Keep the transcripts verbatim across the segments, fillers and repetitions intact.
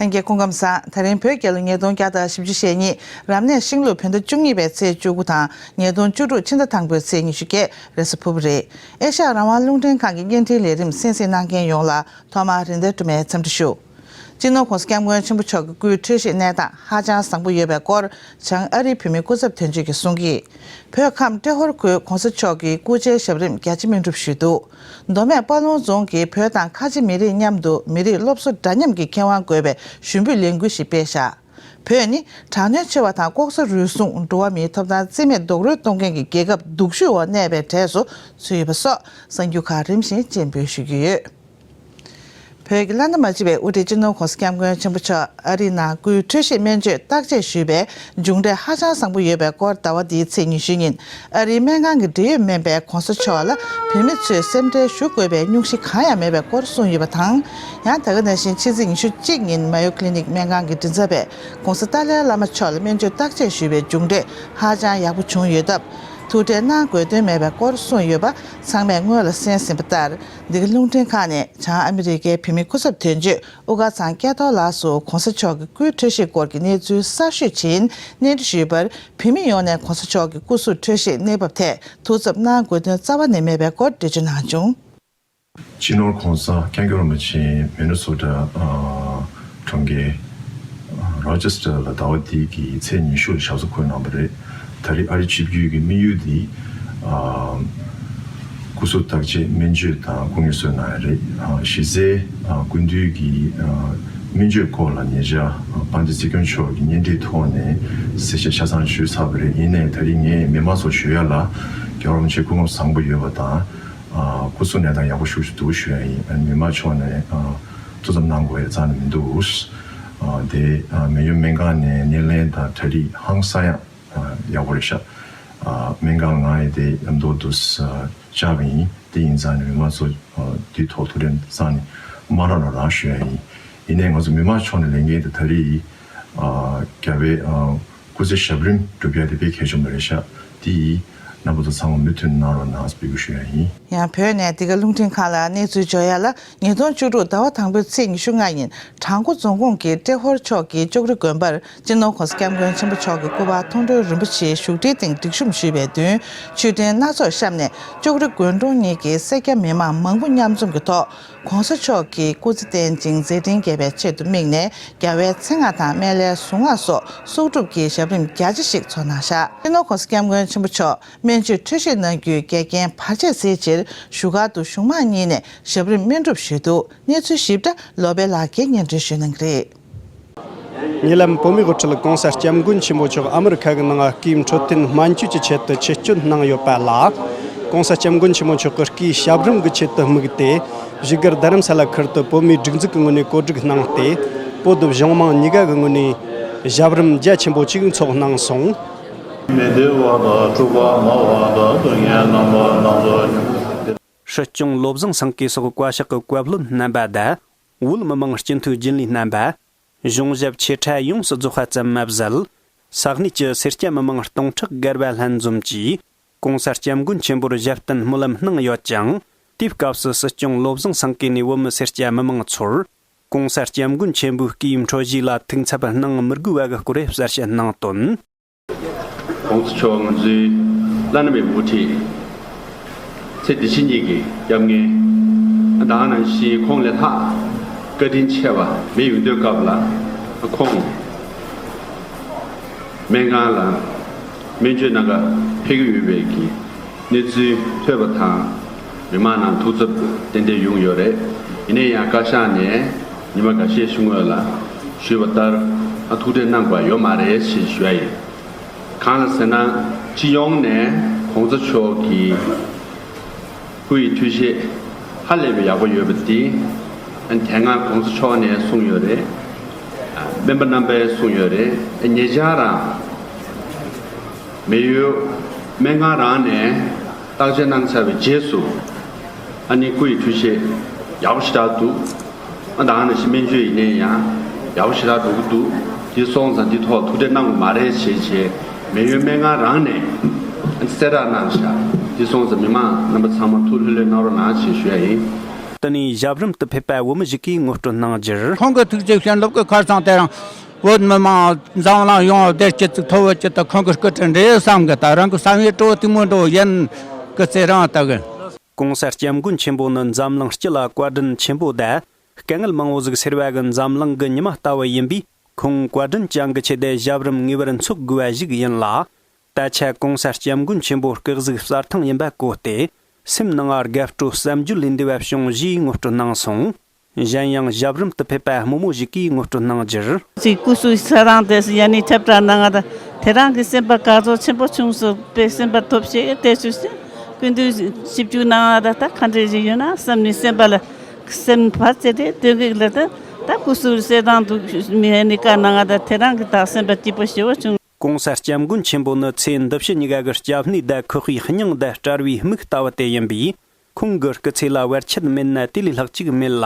ལྷན་རྒྱས་སྐུ་ཁམས་བཟང་། ད་རིང་བོད་རྒྱལ་ལོ་ཉིས་སྟོང་བརྒྱ་དང་བཞི་བཅུ་ཞེ་གཉིས་རབ་གནས་ཤིང་ལུག་བོད་ཟླ་བཅུ་གཉིས་པའི་ཚེས་བཅུ་དགུ་དང་ཉིས་སྟོང་བཅུ་དྲུག་ཕྱི་ཟླ་དང་པོའི་ཚེས་ཉི་ཤུ་བརྒྱད་རེས་གཟའ་ཕུར་བུ་རེད། ཨེ་ཤ་ཡ་རང་དབང་རླུང་འཕྲིན་ཁང་གི་བརྙན་འཕྲིན་ལས་རིམ་གསན་གཟིགས་གནང་མཁན་ཡོངས་ལ་ཐོག་མར་རིན་ལྡན་སྒྲོལ་མའི་འཚམས་འདྲི་ཞུ། སྤྱི་ནོར་༸གོང་ས་༸སྐྱབས་མགོན་ཆེན་པོ་མཆོག་གི་སྐུའི་འཕྲོད་བཞེས་གནས་སྟངས་ཧ་ཅང་བཟང་པོ་ཡོད་པའི་སྐོར་བྱང་ཨ་རིའི་བོད་མིའི་སྐུ་ཚབ་དོན་གཅོད་ཀྱིས་གསུངས་ཀྱི། བོད་ཁམས་ཏྲེ་ཧོར་ཁུལ་༸གོང་ས་མཆོག་གི་སྐུ་ཕྱྭའི་ཞབས་རིམ་རྒྱ་ཆེ་སྨིན་སྒྲུབ་ཞུས་འདུག་མདོ་སྨད་དཔའ་ལུང་རྫོང་གིས་བོད་དང་ཁ་ཆེ་མི་རིགས་མཉམ་དུ་མི་རིགས་སློབ་གསོ་འདྲ་མཉམ་གྱི་ཁེ་དབང་དགོས་པའི་ཞུ་འབོད་ལས་འགུལ་ཞིག་སྤེལ་བཞག་བོད་ནི་དྲག་གནོན་ཆེ་བ་དང་ལྐོག་ཟ་རུལ་སུངས། འགྲོ་བ་མིའི་ཐོབ་ཐང་རྩིས་མེད་རྡོག་རོལ་གཏོང་མཁན་གྱི་རྒྱལ་ཁབ་སྡུག་ཤོས་འོག་གནས་པའི་གྲས་སུ་ཚུད་ཡོད་པ་སོགས་གསར་འགྱུར་ཁག་རིམ་བཞིན་སྤྱན་འབུལ་ཞུ་རྒྱུ་ཡོད། བོད་ཀྱི་བླ་ན་མ་མཆིས་པའི་དབུ་ཁྲིད་སྤྱི་ནོར་༸གོང་ས་༸སྐྱབས་མགོན་ཆེན་པོ་མཆོག་ཨ་རིའི་ནང་སྐུའི་འཕྲོད་བཞེས་སྨན་བཅོས་བརྟག་དཔྱད་ཞུས་པའི་མཇུག་འབྲས་ཧ་ཅང་བཟང་པོ་ཡོད་པའི་སྐོར་ཟླ་བ་འདིའི་ཚེས་ཉི་ཤུ་ཉིན་ཨ་རིའི་སྨན་ཁང་གི་འབྲེལ་ཡོད་སྨན་པས་༸གོང་ས་མཆོག་ལ་བོད་མི་ཚོས་སེམས་ཁྲལ་ཞུ་དགོས་པའི་སྙུང་གཞི་གང་ཡང་མེད་པའི་སྐོར་གསུངས་ཡོད་པ་དང་། ཡང་ད་ག་ནང་བཞིན་ཕྱི་ཚེས་ཉི་ཤུ་གཅིག་ཉིན་མ་ཡོ་ཀི་ལི་ནིག་སྨན་ཁང་གི་མགྲིན་ཚབ་པས་༸གོང་ས་ཏཱ་ལའི་བླ་མ་མཆོག་ལ་སྨན་བཅོས་བརྟག་དཔྱད་ཞུས་པའི་མཇུག་འབྲས་ཧ་ཅང་ཡག་པོ་བྱུང་ཡོད་སྟབས། ཐུགས་ཁྲལ་གནང་དགོས་དོན་མེད་པའི་སྐོར་གསུངས་ཡོད་པ་ཚང་མས་སྔོན་ལ་གསན་ཟིན་པ་ལྟར། འདི་ག་རླུང་འཕྲིན་ཁང་ནས་བྱང་ཨ་མི་རི་ཀའི་བོད་མིའི་སྐུ་ཚབ་དོན་གཅོད་དབུ་དཀར་ཚང་སྐལ་རྡོར་ལགས་སུ་༸གོང་ས་མཆོག་གི་སྐུའི་འཕྲོད་བཞེས་སྐོར་གྱི་གནས་ཚུལ་གསར་ཤོས་ཇི་ཡིན་གནས་འདྲི་ཞུས་པར། བོད་མི་ཡོངས་ནས་༸གོང་ས་མཆོག་གི་སྐུ་གཟུགས་འཕྲོད་བཞེས་གནས་བབ་ཐད་ཐུགས་འཚབ་གནང་དགོས་དོན་རྩ་བ་ནས་མེད་པའི་སྐོར་འགྲེལ་བརྗོད་གནང་བྱུང་། སྤྱི་ནོར་༸གོང་ས་༸སྐྱབས་མགོན་རིན་པོ་ཆེ་མི་ནི་སོ་ཊ་ཨ་གྲོང་ཁྱེར་ཨ་རོ་ཅེ་སི་ཊར་ལ་ཟླ་བ་འདི་གི་ཚེས་ཉི་ཤུ་ལ་ཞབས་སོར་འཁོད་གནང་བ་རེད། ད་རེས་ཨ་རི་ཆིབས་བསྒྱུར་གྱི་དམིགས་ཡུལ་འདི་ཨ་སྐུ་གཟུགས་བརྟག་དཔྱད་སྨན་བཅོས་དང་སྐུ་ངལ་གསོའི་ནང་རེད། ཨ་གཞི་རྩའི་ཨ་སྐུ་མདུན་གྱི་ཨ་སྨན་བཅོས་སྐོར་ལ་ཉེ་ཆར་ཨ་དཔལ་ལྡན་སྲིད་སྐྱོང་མཆོག་གི་སྙན་སྒྲོན་ཐོག་ནས་གསལ་བཤད་ཆ་ཚང་ཞུས་ཚར་བ་རེད། ཡིན་ནའི་ད་རེས་ངས་མི་མང་ཚོར་ཞུ་ཡ་ལ་རྒྱལ་བ་རིན་པོ་ཆེ་སྐུ་ཁམས་བཟང་པོ་ཡོད་པ་དང་། ཨ་སྐུ་གཟུགས་གནས་སྟངས་ཡག་པོ་ཞེ་པོ་ཅིག་འདུག་ཞུ་ཡ་ཡིན། ཨ་མི་མང་ཕྱོགས་ནས་ཨ་ཐུགས་འཚབ་གནང་དགོས་ཡ་རྩ་ནས་མི་འདུག་ཨ་དེ་ཨ་མེ་ཡོ་སྨན་ཁང་ནས་སྣེ་ལེན་དང་གྲ་སྒྲིག་ཧང་སང་ཡ་ཨ་ཡག་པོ་རེད་ཤག་ཨ་སྨན་ཁང་ང་ཡི་དེ་མདོར་བསྡུས་ཨ་བཅར་བ་ཡིན། དེ་ཡིན་ཙང་ནས་མི་མང་ཚོ་ཨ་དེའི་ཐོག་ཐུགས་ཁྲལ་རྩ་ནས་མ་རག་རོགས་རང་ཞུ་ཡ་ཡིན། ཡིན་ནའི་ང་ཚོ་མི་མང་ཕྱོགས་ནས་ལས་འགན་དེ་ད་རེས་ཨ་རྒྱལ་བའི་ཨ་སྐུ་ཚེ་ཞབས་རིམ་སྒྲུབ་ཡ་དེ་དཔེ་གལ་ཆེན་པོ་རེད་ཤག་དེ་ཡིས་རྣམ་པ་ཚོ་ཚང་མ་མུ་མཐུད་གནང་རོགས་གནང་ཟེར་འབོད་སྐུལ་ཞུ་ཡ་ཡིན། ཡང་བོད་ནས་འདི་ག་རླུང་འཕྲིན་ཁང་ལ་གནས་ཚུལ་འབྱོར་ཡ་ལ་ཉིས་སྟོང་བཅུ་དྲུག་ཟླ་བ་དང་པོའི་ཚེས་ཉི་ཤུ་ལྔ་ཉིན་བྲག་འགོ་རྫོང་ཁོངས་ཀྱི་ཏྲེ་ཧོར་ཕྱོགས་ཀྱི་ལྕོག་རི་དགོན་པར་སྤྱི་ནོར་༸གོང་ས་༸སྐྱབས་མགོན་ཆེན་པོ་མཆོག་གི་སྐུ་པར་མཐོང་གྲོལ་རིན་པོ་ཆེའི་བཞུགས་ཁྲིའི་སྟེང་སྒྲིག་གཤོམ་ཞུས་པའི་བདུན་མཆོད་སྤྲིན་སྣ་ཚོགས་བཤམས་ནས་ལྕོག་རི་དགོན་གྲོང་གཉིས་ཀྱི་སེར་སྐྱ་མི་མང་མང་པོ་མཉམ་འཛོམས་ཀྱི་ཐོག ༸གོང་ས་མཆོག་གི་སྐུ་ཚེ་བརྟན་ཅིང་མཛད་འཕྲིན་རྒྱས་པའི་ཆེད་དུ་དམིགས་ནས་རྒྱལ་བའི་མཚན་སྔགས་དང་སྨན་བླའི་གཟུངས་སྔགས་སོགས་གསོག་སྒྲུབ་ཀྱི་ཞབས་རིམ་རྒྱ་ཆེ་ཞིག་ཚོགས་གནང་བཞག་སྤྱི་ནོར་༸གོང་ས་༸སྐྱབས་མགོན་ཆེན་པོ་མཆོག་སྨན་བཅོས་འཕྲོད་བཞེས་གནང་རྒྱུའི་འགལ་རྐྱེན་བར་ཆད་སེལ་ཕྱིར་བཞུགས་སྒར་དུ་གཞུང་མང་གཉིས་ནས་ཞབས་རིམ་སྨིན་སྒྲུབ་ཞུས་འདུག་གནས་ཚུལ་ཞིབ་ཕྲ་ལོ་པཎ་ལགས་ཀྱིས་སྙན་སྒྲོན་ཞུ་གནང་གི་རེད། ཉེ་ལམ་བོད་མིའི་དབུ་ཁྲིད་༸གོང་ས་༸སྐྱབས་མགོན་ཆེན་པོ་མཆོག་ཨ་མི་རི་ཁ་གི་ནང་སྐུའི་འཕྲོད་བསྟེན་སྨན་བཅོས་ཀྱི་ཆེད་དུ་ཆེད་བསྐྱོད་གནང་ཡོད་པ་ལ། ༸གོང་ས་༸སྐྱབས་མགོན་ཆེན་པོ་མཆོག་གི་སྐུའི་ཞབས་རིམ་གྱི་ཆེད་དུ་དམིགས་ཏེ། བཞུགས་སྒར་རྡ་རམ་ས་ལ་ཁུལ་དུ་བོད་མིའི་སྒྲིག་འཛུགས་ཀྱི་ངོས་ནས་གོ་སྒྲིག་གནང་སྟེ། བོད་བོད་གཞུང་མང་གཉིས་ཀ་གི་ངོས་ནས་ཞབས་རིམ་རྒྱ་ཆེན་པོ་ཅིག་འཚོགས་གནང་སོང་། མི་བདེ་བ་དང་འཁྲུག་པ་མང་བ་དང་སྡུག་བསྔལ་རྣམ་པ་སྣ་ཚོགས་མྱོང་། སྲིད་སྐྱོང་བློ་བཟང་སེང་གེ་སོགས་བཀའ་ཤག་གི་བཀའ་བློན་རྣམ་པ་དང་། བོད་མི་མང་སྤྱི་འཐུས་རྒྱུན་ལས་རྣམ་པ། གཞུང་ཞབས་ཆེ་ཕྲ་ཡོངས་སུ་རྫོགས་པ་ཙམ་མ་ཟད། ས་གནས་ཀྱི་སེར་སྐྱ་མི་མང་སྟོང་ཕྲག་བརྒལ་བ་ལྷན་འཛོམས་ཀྱིས་༸གོང་ས་༸སྐྱབས་མགོན་ཆེན་པོར་ཞབས་བརྟན་སྨོན་ལམ་གནང་ཡོད་ཅིང་། དེའི་སྐབས་སུ་སྲིད་སྐྱོང་བློ་བཟང་སེང་གེ་ནས་བོད་མི་སེར་སྐྱ་མི་མང་ཚོར་༸གོང་ས་༸སྐྱབས་མགོན་ཆེན་པོའི་སྐུའི་འཕྲོད་བཞེས་ལ་ཐུགས་འཚབ་གནང་མི་དགོས་པ་གི་སྐོར་གསལ་བཤད་གནང་དོན། ༸གོང་ས་མཆོག་ང་ཚོའི་བླ་ན་མེད་པའི་དབུ་ཁྲིད། ཚེ་འདི་ཕྱི་གཉིས་ཀྱི་སྐྱབས་མགོན། ད་ག་ནང་བཞིན་ཁོང་ལས་ལྷག་བཀའ་དྲིན་ཆེ་བ་མི་ཡོང་དུས་སྐབས་ལ་ཁོང་སྨན་ཁང་ལ་སྨན་བཅོས་གནང་ག་ཕེབས་ཀྱི་ཡོད་པའི་གི་གནས་ཚུལ་ཐོས་པ་དང་། མི་མང་ནང་ཐུགས་འཚབ་ཏན་ཏན་ཡོང་ཡོད་རེད། ཡིན་ན་ཡང་བཀའ་ཤག་ནས་ཉི་མ་འགའ་ཤས་ཤིག་སྔོན་ལ་ཞུས་པ་ལྟར་ཨ་ཐུགས་ཁྲལ་གནང་དགོས་ཡོད་མ་རེད་ཞེས་ཞུ་ཡ་ཡིན། གང་ལ་ཟེར་ན་སྤྱི་ཡོངས་ནས་༸གོང་ས་མཆོག་གི་སྐུ་ཡི་འཕྲོད་བཞེས་ཧ་ལས་པའི་ཡག་པོ་ཡོད་པ་འདི་ཨ་དེ་སྔ་༸གོང་ས་མཆོག་ནས་གསུངས་ཡོད་རེད། ཨ་སྨན་པ་རྣམ་པས་གསུངས་ཡོད་རེད། ཨ་ཉེ་ཆར་རང་མེ་ཡོ་སྨན་ཁང་རང་ནས་བརྟག་དཔྱད་གནང་ཚར་བའི་རྗེས་སུ་ཨ་ནི་སྐུ་ཡི་འཕྲོད་བཞེས་ཡག་པོ་ཞེ་དྲག་འདུག་ཨ་ད་ག་ནང་བཞིན་སྨན་བཅོས་ཡིན་ནའི་ཡང་ཡག་པོ་ཞེ་དྲག་འགྲོ་གི་འདུག་དེ་སོང་ཙང་འདི་ཐོག་ཐུགས་ཁྲལ་གནང་དགོས་མ་རེད་ཞེས་བྱས་མེ་ཡོ་སྨན་ཁང་རང་ནས་གསལ་བསྒྲགས་གནང་བཞག་དེ་སོང་ཙང་མི་མང་རྣམ་པ་ཚང་མ་ཐུགས་ལྷོད་ལྷོད་གནང་རོགས་གནང་ཞེས་ཞུ་ཡ་ཡིན། དེ་ནས་ཞབས་རིམ་དུ་ཕེབས་པ་བོད་མི་ཞིག་གིས་ངོ་སྤྲོད་གནང་རྒྱུར། ཁོང་གི་ཐུགས་རྗེ་བྱིན་རླབས་ཀྱི་ཁར་སང་དེ་རིང་བོད་མི་མང་འཛམ་གླིང་ཡོངས་བདེ་སྐྱིད་ཅིག་ཐོབ་ཡོད་ཅིག་ད་ཁོང་གི་སྐུ་དྲིན་རེད་བསམ་གི། ད་རང་གི་བསམ་ཡས་སྤྲོ་དེ་མོ་འགྲོ་ཡིན་གི་ཚེ་རང་ལྟ་གི། གོང་ས་སྐྱབས་མགོན་ཆེན་པོ་ནི་འཛམ་གླིང་སྤྱི་ལ་བཀའ་དྲིན་ཆེན་པོ་དང་། དཀའ་ངལ་མང་བོ་ཟིག་སེལ་བ་གི་འཛམ་གླིང་གི་ཉི་མ་ལྟ་བུ་ཡིན་པས། ཁོང་བཀའ་དྲིན་ཅན་གྱི་ཆེད་དུ་ཞབས་རིམ་ངེས་པར་འཚོགས་དགོས་པ་ཞིག་ཡིན་ལ། ད་ཆ་གོང་ས་སྐྱབས་མགོན་ཆེན་པོ་སྐུ་གཟུགས་གསལ་ཐང་ཡིན་པ་གོ་སྟེ། སེམས་ནང་དགའ་སྤྲོ་བསམ་བརྗོད་ལས་འདས་པ་བྱུང་ཞེས་ངོ་སྤྲོད་གནང་སོང་། གཞན་ཡང་ཞབས་རིམ་དུ་ཕེབས་པ་རྨོ་མོ་ཞིག་གིས་ངོ་སྤྲོད་གནང་རྒྱུར། ཅིག་སྐུ་གཟུགས་གསལ་ཐང་དེ་ཡ་ནི་ཁྱབ་བསྒྲགས་གནང་ང་ད། དེ་རང་གི་སེམས་པ་དགའ་ཚོར་ཆེན་པོ་བྱུང་སོང་པས། སེམས་པ་ཐོབ་ཤེས་བལྟས་བཅུག་སྟེ་སྐུ་མདུན་ཞིབ་འཇུག་གནང་ང་ད། ད་ག་འདྲ་ཞིག་ཡོད་ན་བསམ་ནས་སེམས་པ་ལ་སེམས་བར་བྱས་ཏེ་སྟོན་གི་ལ། ད་ད་སྐུ་གཟུགས་གསལ་ཐང་འདུག་མི་ཡ་ནི་བཀའ་གནང་ང་ད། དེ་རང་གི་ད་སེམས་པ་སྐྱིད་པོ་ཞེ་བོ་བྱུང་། གོང་ས་སྐྱབས་མགོན་ཆེན་པོ་ནི་ཚེ་འདི་ཕྱི་གཉིས་ཀ་གི་སྐྱབས་གནས་དང་ཁོག་པའི་སྙིང་དང་དཔྲལ་བའི་མིག་ལྟ་བུ་དེ་ཡིན་པས། ཁོང་གི་སྐུ་ཚེ་ལ་བར་ཆད་མེད་ན་དེ་ལས་ལྷག་ཅིག་མེད་ལ།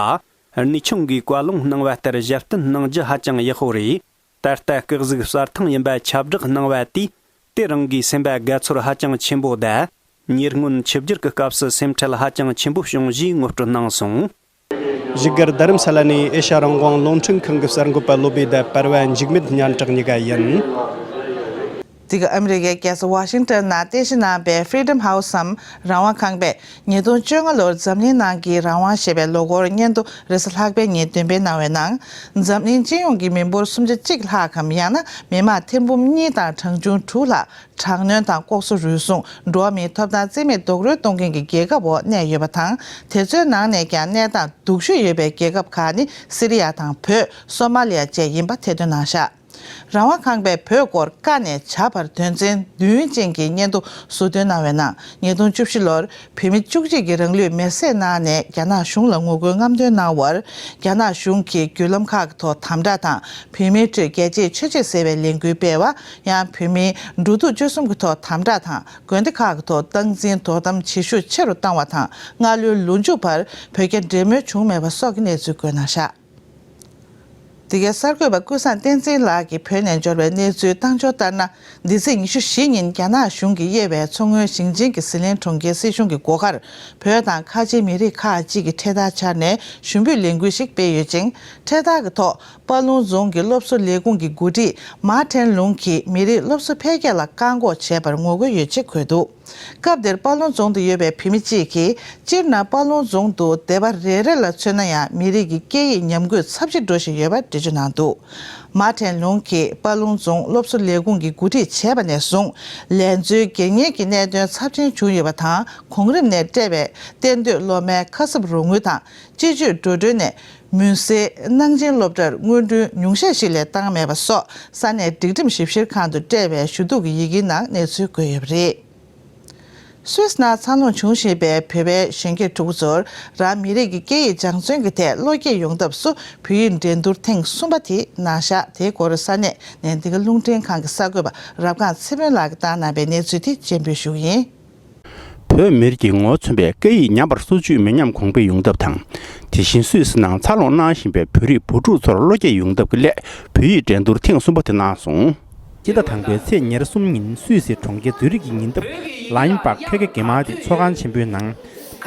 གནས་ཆུང་གིས་བཀའ་ལུང་གནང་བ་ལྟར་ཞབས་བརྟན་གནང་རྒྱུ་ཧ་ཅང་ཡག་པོ་རེད། ད་ལྟ་སྐུ་གཟུགས་གསལ་ཐང་ཡིན་པ་ཁྱབ་བསྒྲགས་གནང་བ་དེས་དེ་རང་གི་སེམས་པ་དགའ་ཚོར་ཧ་ཅང་ཆེན་པོ་དང་། ཉེ་སྔོན་ཆིབས་བསྒྱུར་གྱི་སྐབས་སུ་སེམས་ཁྲལ་ཧ་ཅང་ཆེན་པོ་བྱུང་ཞེས་ངོ་སྤྲོད་གནང་སོང་། བཞུགས་སྒར་རྡ་རམ་ས་ལ་ནས་ཨེ་ཤ་རང་དབང་རླུང་འཕྲིན་ཁང་གི་གསར་འགོད་པ་བློ་བྷེ་དང་པར་བ་འཇིགས་མེད་སྙན་གྲགས་གཉིས་ཀ་ཡིན། འདི་ག་ཨ་མི་རི་ཀའི་རྒྱལ་ས་ཝ་ཤིང་ཊོན་ནང་རྟེན་གཞི་གནང་པའི་Freedom House་སམ་རང་དབང་ཁང་པས་ཉིས་སྟོང་བཅོ་ལྔ་ལོར་འཛམ་གླིང་ནང་གི་རང་དབང་ཞེས་པའི་ལོ་འཁོར་སྙན་ཐོ་རེས་གཟའ་ལྷག་པའི་ཉིན་འདོན་སྤེལ་གནང་བའི་ནང་། འཛམ་གླིང་སྤྱི་ཡོངས་ཀྱི་མི་འབོར་སུམ་ཆ་གཅིག་ལྷག་གམ་ཡང་ན་མི་དམངས་ཐེར་འབུམ་གཉིས་དང་གྲངས་ཆུང་དྲུག་ལྷག་དྲག་གནོན་དང་ལྐོག་ཟ་རུལ་སུངས། འགྲོ་བ་མིའི་ཐོབ་ཐང་རྩིས་མེད་རྡོག་རོལ་གཏོང་མཁན་གྱི་རྒྱལ་ཁབ་འོག་གནས་ཡོད་པ་དང་། དེ་ཚོའི་ནང་ནས་ཀྱང་གནས་སྟངས་སྡུག་ཤོས་ཡོད་པའི་རྒྱལ་ཁབ་ཁག་ནི་སི་རི་ཡ་དང་བོད། སོ་མ་ལི་ཡ་བཅས་ཡིན་པ་ཐེར་འདོན་གནང་བཞག་རང་དབང་ཁང་པས་བོད་སྐོར་ཀ་ནས་བྱ་བར་དོན་ཚན་བདུན་ཅན་གྱི་སྙན་ཐོ་ཟུར་འདོན་གནང་བའི་ནང་། ཉིས་སྟོང་བཅུ་བཞི་ལོར་བོད་མི་བཅུ་གཅིག་གིས་རང་ལུས་མེར་སྲེག་གནང་ནས་རྒྱ་ནག་གཞུང་ལ་ངོ་རྒོལ་རྔམ་སྟོན་གནང་བར། རྒྱ་ནག་གཞུང་གིས་བརྒྱུད་ལམ་ཁག་གི་ཐོག་དམ་དྲག་དང་། བོད་མིའི་ཁྲོད་རྒྱལ་གཅེས་ཆོས་གཅེས་ཟེར་བའི་ལས་འགུལ་སྤེལ་བ། ཡང་བོད་མིའི་འགྲོ་འདུག་སྤྱོད་གསུམ་གྱི་ཐོག་དམ་དྲག་དང་། དགོན་སྡེ་ཁག་གི་ཐོག་སྟངས་འཛིན་དོ་དམ་བྱེད་ཤུགས་ཆེ་རུ་བཏང་བ་དང་། སྔ་ལོའི་ལོ་མཇུག་བར་བོད་རྒྱ་འབྲེལ་མོལ་བྱུང་མེད་པ་སོགས་ཀྱི་གནས་ཚུལ་བཀོད་གནང་བཞག་འདི་གའི་གསར་འགོད་པ་ཀུན་བཟང་བསྟན་འཛིན་ལགས་ཀྱིས་བོད་ནས་འབྱོར་བའི་གནས་ཚུལ་བཏང་འབྱོར་ལྟར་ན། འདི་ཚེས་ཉི་ཤུ་བཞི་ཉིན་རྒྱ་ནག་གཞུང་གིས་དབྱེ་བའི་མཚོ་སྔོན་ཞིང་ཆེན་གྱི་ཟི་ལིང་གྲོང་ཁྱེར་སྲིད་གཞུང་གི་སྒོ་ཁར། བོད་དང་ཁ་ཆེའི་མི་རིགས་ཁག་ཅིག་གི་འཕྲེད་དར་འཕྱར་ནས་ཞུ་འབོད་ལས་འགུལ་ཞིག་སྤེལ་ཡོད་ཅིང་། འཕྲེད་དར་གྱི་ཐོག་དཔའ་ལུང་རྫོང་གི་སློབ་གསོ་ལས་ཁུངས་ཀྱི་འགོ་ཁྲིད་མཱ་ཁྲེན་ལུང་གིས་མི་རིགས་སློབ་གསོ་འཕེལ་རྒྱས་ལ་བཀག་འགོག་བྱས་པར་ངོ་རྒོལ་ཡོད་ཅེས་འཁོད་འདུག་སྐབས་དེར་དཔའ་ལུང་རྫོང་དུ་ཡོད་པའི་བོད་མི་གཅིག་གིས། སྤྱིར་ན་དཔའ་ལུང་རྫོང་དུ་སྡེ་པ་རེ་རེ་ལ་མཚོན་ན་ཡང་མི་རིགས་ཀྱི་སྐད་ཡིག་ཉམས་རྒུད་ཚབས་ཆེ་འགྲོ་བཞིན་ཡོད་པ་འགྲེལ་བརྗོད་གནང་འདུག་མཱ་ཁྲེན་ལུང་གིས་དཔའ་ལུང་རྫོང་སློབ་གསོ་ལས་ཁུངས་ཀྱི་འགོ་ཁྲིད་བྱས་པ་ནས་བཟུང་། ལས་འཛོལ་སྒེར་གཉེར་གྱི་གནད་དོན་ཚབས་ཆེན་བྱུང་ཡོད་པ་དང་། གོང་རིམ་ནས་སྤྲད་པའི་གཏན་སྡོད་སློབ་མའི་ཁ་གསབ་རོགས་དངུལ་དང་། སྤྱི་སྤྱོད་འགྲོ་གྲོན་ནས་མུན་སེལ་གནང་སྦྱིན་སློབ་གྲྭར་དངུལ་གྲོན་ཉུང་ཤས་ཤིག་ལས་བཏང་མེད་པ་སོགས་ས་གནས་སྒྲིག་ཁྲིམས་ཞིབ་བཤེར་ཁང་དུ་སྤྲད་པའི་ཞུ་གཏུག་གི་ཡི་གེའི་ནང་གནས་ཚུལ་འཁོད་ཡོད་པ་རེད། སུད་སི་ནང་འཚར་ལོངས་བྱུང་བཞིན་པའི་བོད་པའི་གཞོན་སྐྱེས་ཕྲུ་གུ་ཚོར་རང་མི་རིགས་ཀྱི་སྐད་ཡིག་སྦྱང་བརྩོན་གྱི་ཐད་བློ་སྐྱེད་ཡོང་ཐབས་སུ་བོད་ཡིག་འགྲན་བསྡུར་ཐེངས་གསུམ་པ་དེ་གནང་བཞག་དེའི་སྐོར་ས་གནས་ནས་འདི་ག་རླུང་འཕྲིན་ཁང་གི་གསར་འགོད་པ་རབ་སྒང་ཚེ་དཔོན་ལགས་ཀྱིས་བཏང་གནང་པའི་གནས་ཚུལ་དེ་སྤྱན་འབུལ་ཞུ་གི་ཡིན། བོད་མིར་གྱི་ངོ་མཚོན་པའི་སྐད་ཡིག་ཉམས་པར་སོར་ཆུད་མི་ཉམས་གོང་འཕེལ་ཡོང་ཐབས་དང་། དེ་བཞིན་སུད་སི་ནང་འཚར་ལོངས་གནང་བཞིན་པའི་བོད་རིགས་བུ་ཕྲུག་ཚོར་བློ་སྐྱེད་ཡོང་ཐབས་ཀྱི་སླད་བོད་ཡིག་འགྲན་བསྡུར་ཐེངས་གསུམ་པ་དེ་གནང་སོང་། སྤྱི་ཟླ་དང་པོའི་ཚེས་ཉེར་གསུམ་ཉིན་སུད་སི་གྲོང་ཁྱེར་ཛུ་རིག་གི་ཉེ་འདབས་ལ་ཡིན་པ་ཁེ་ཁེ་གེ་མ་དེ་ཚོགས་ཁང་ཆེན་པོའི་ནང་།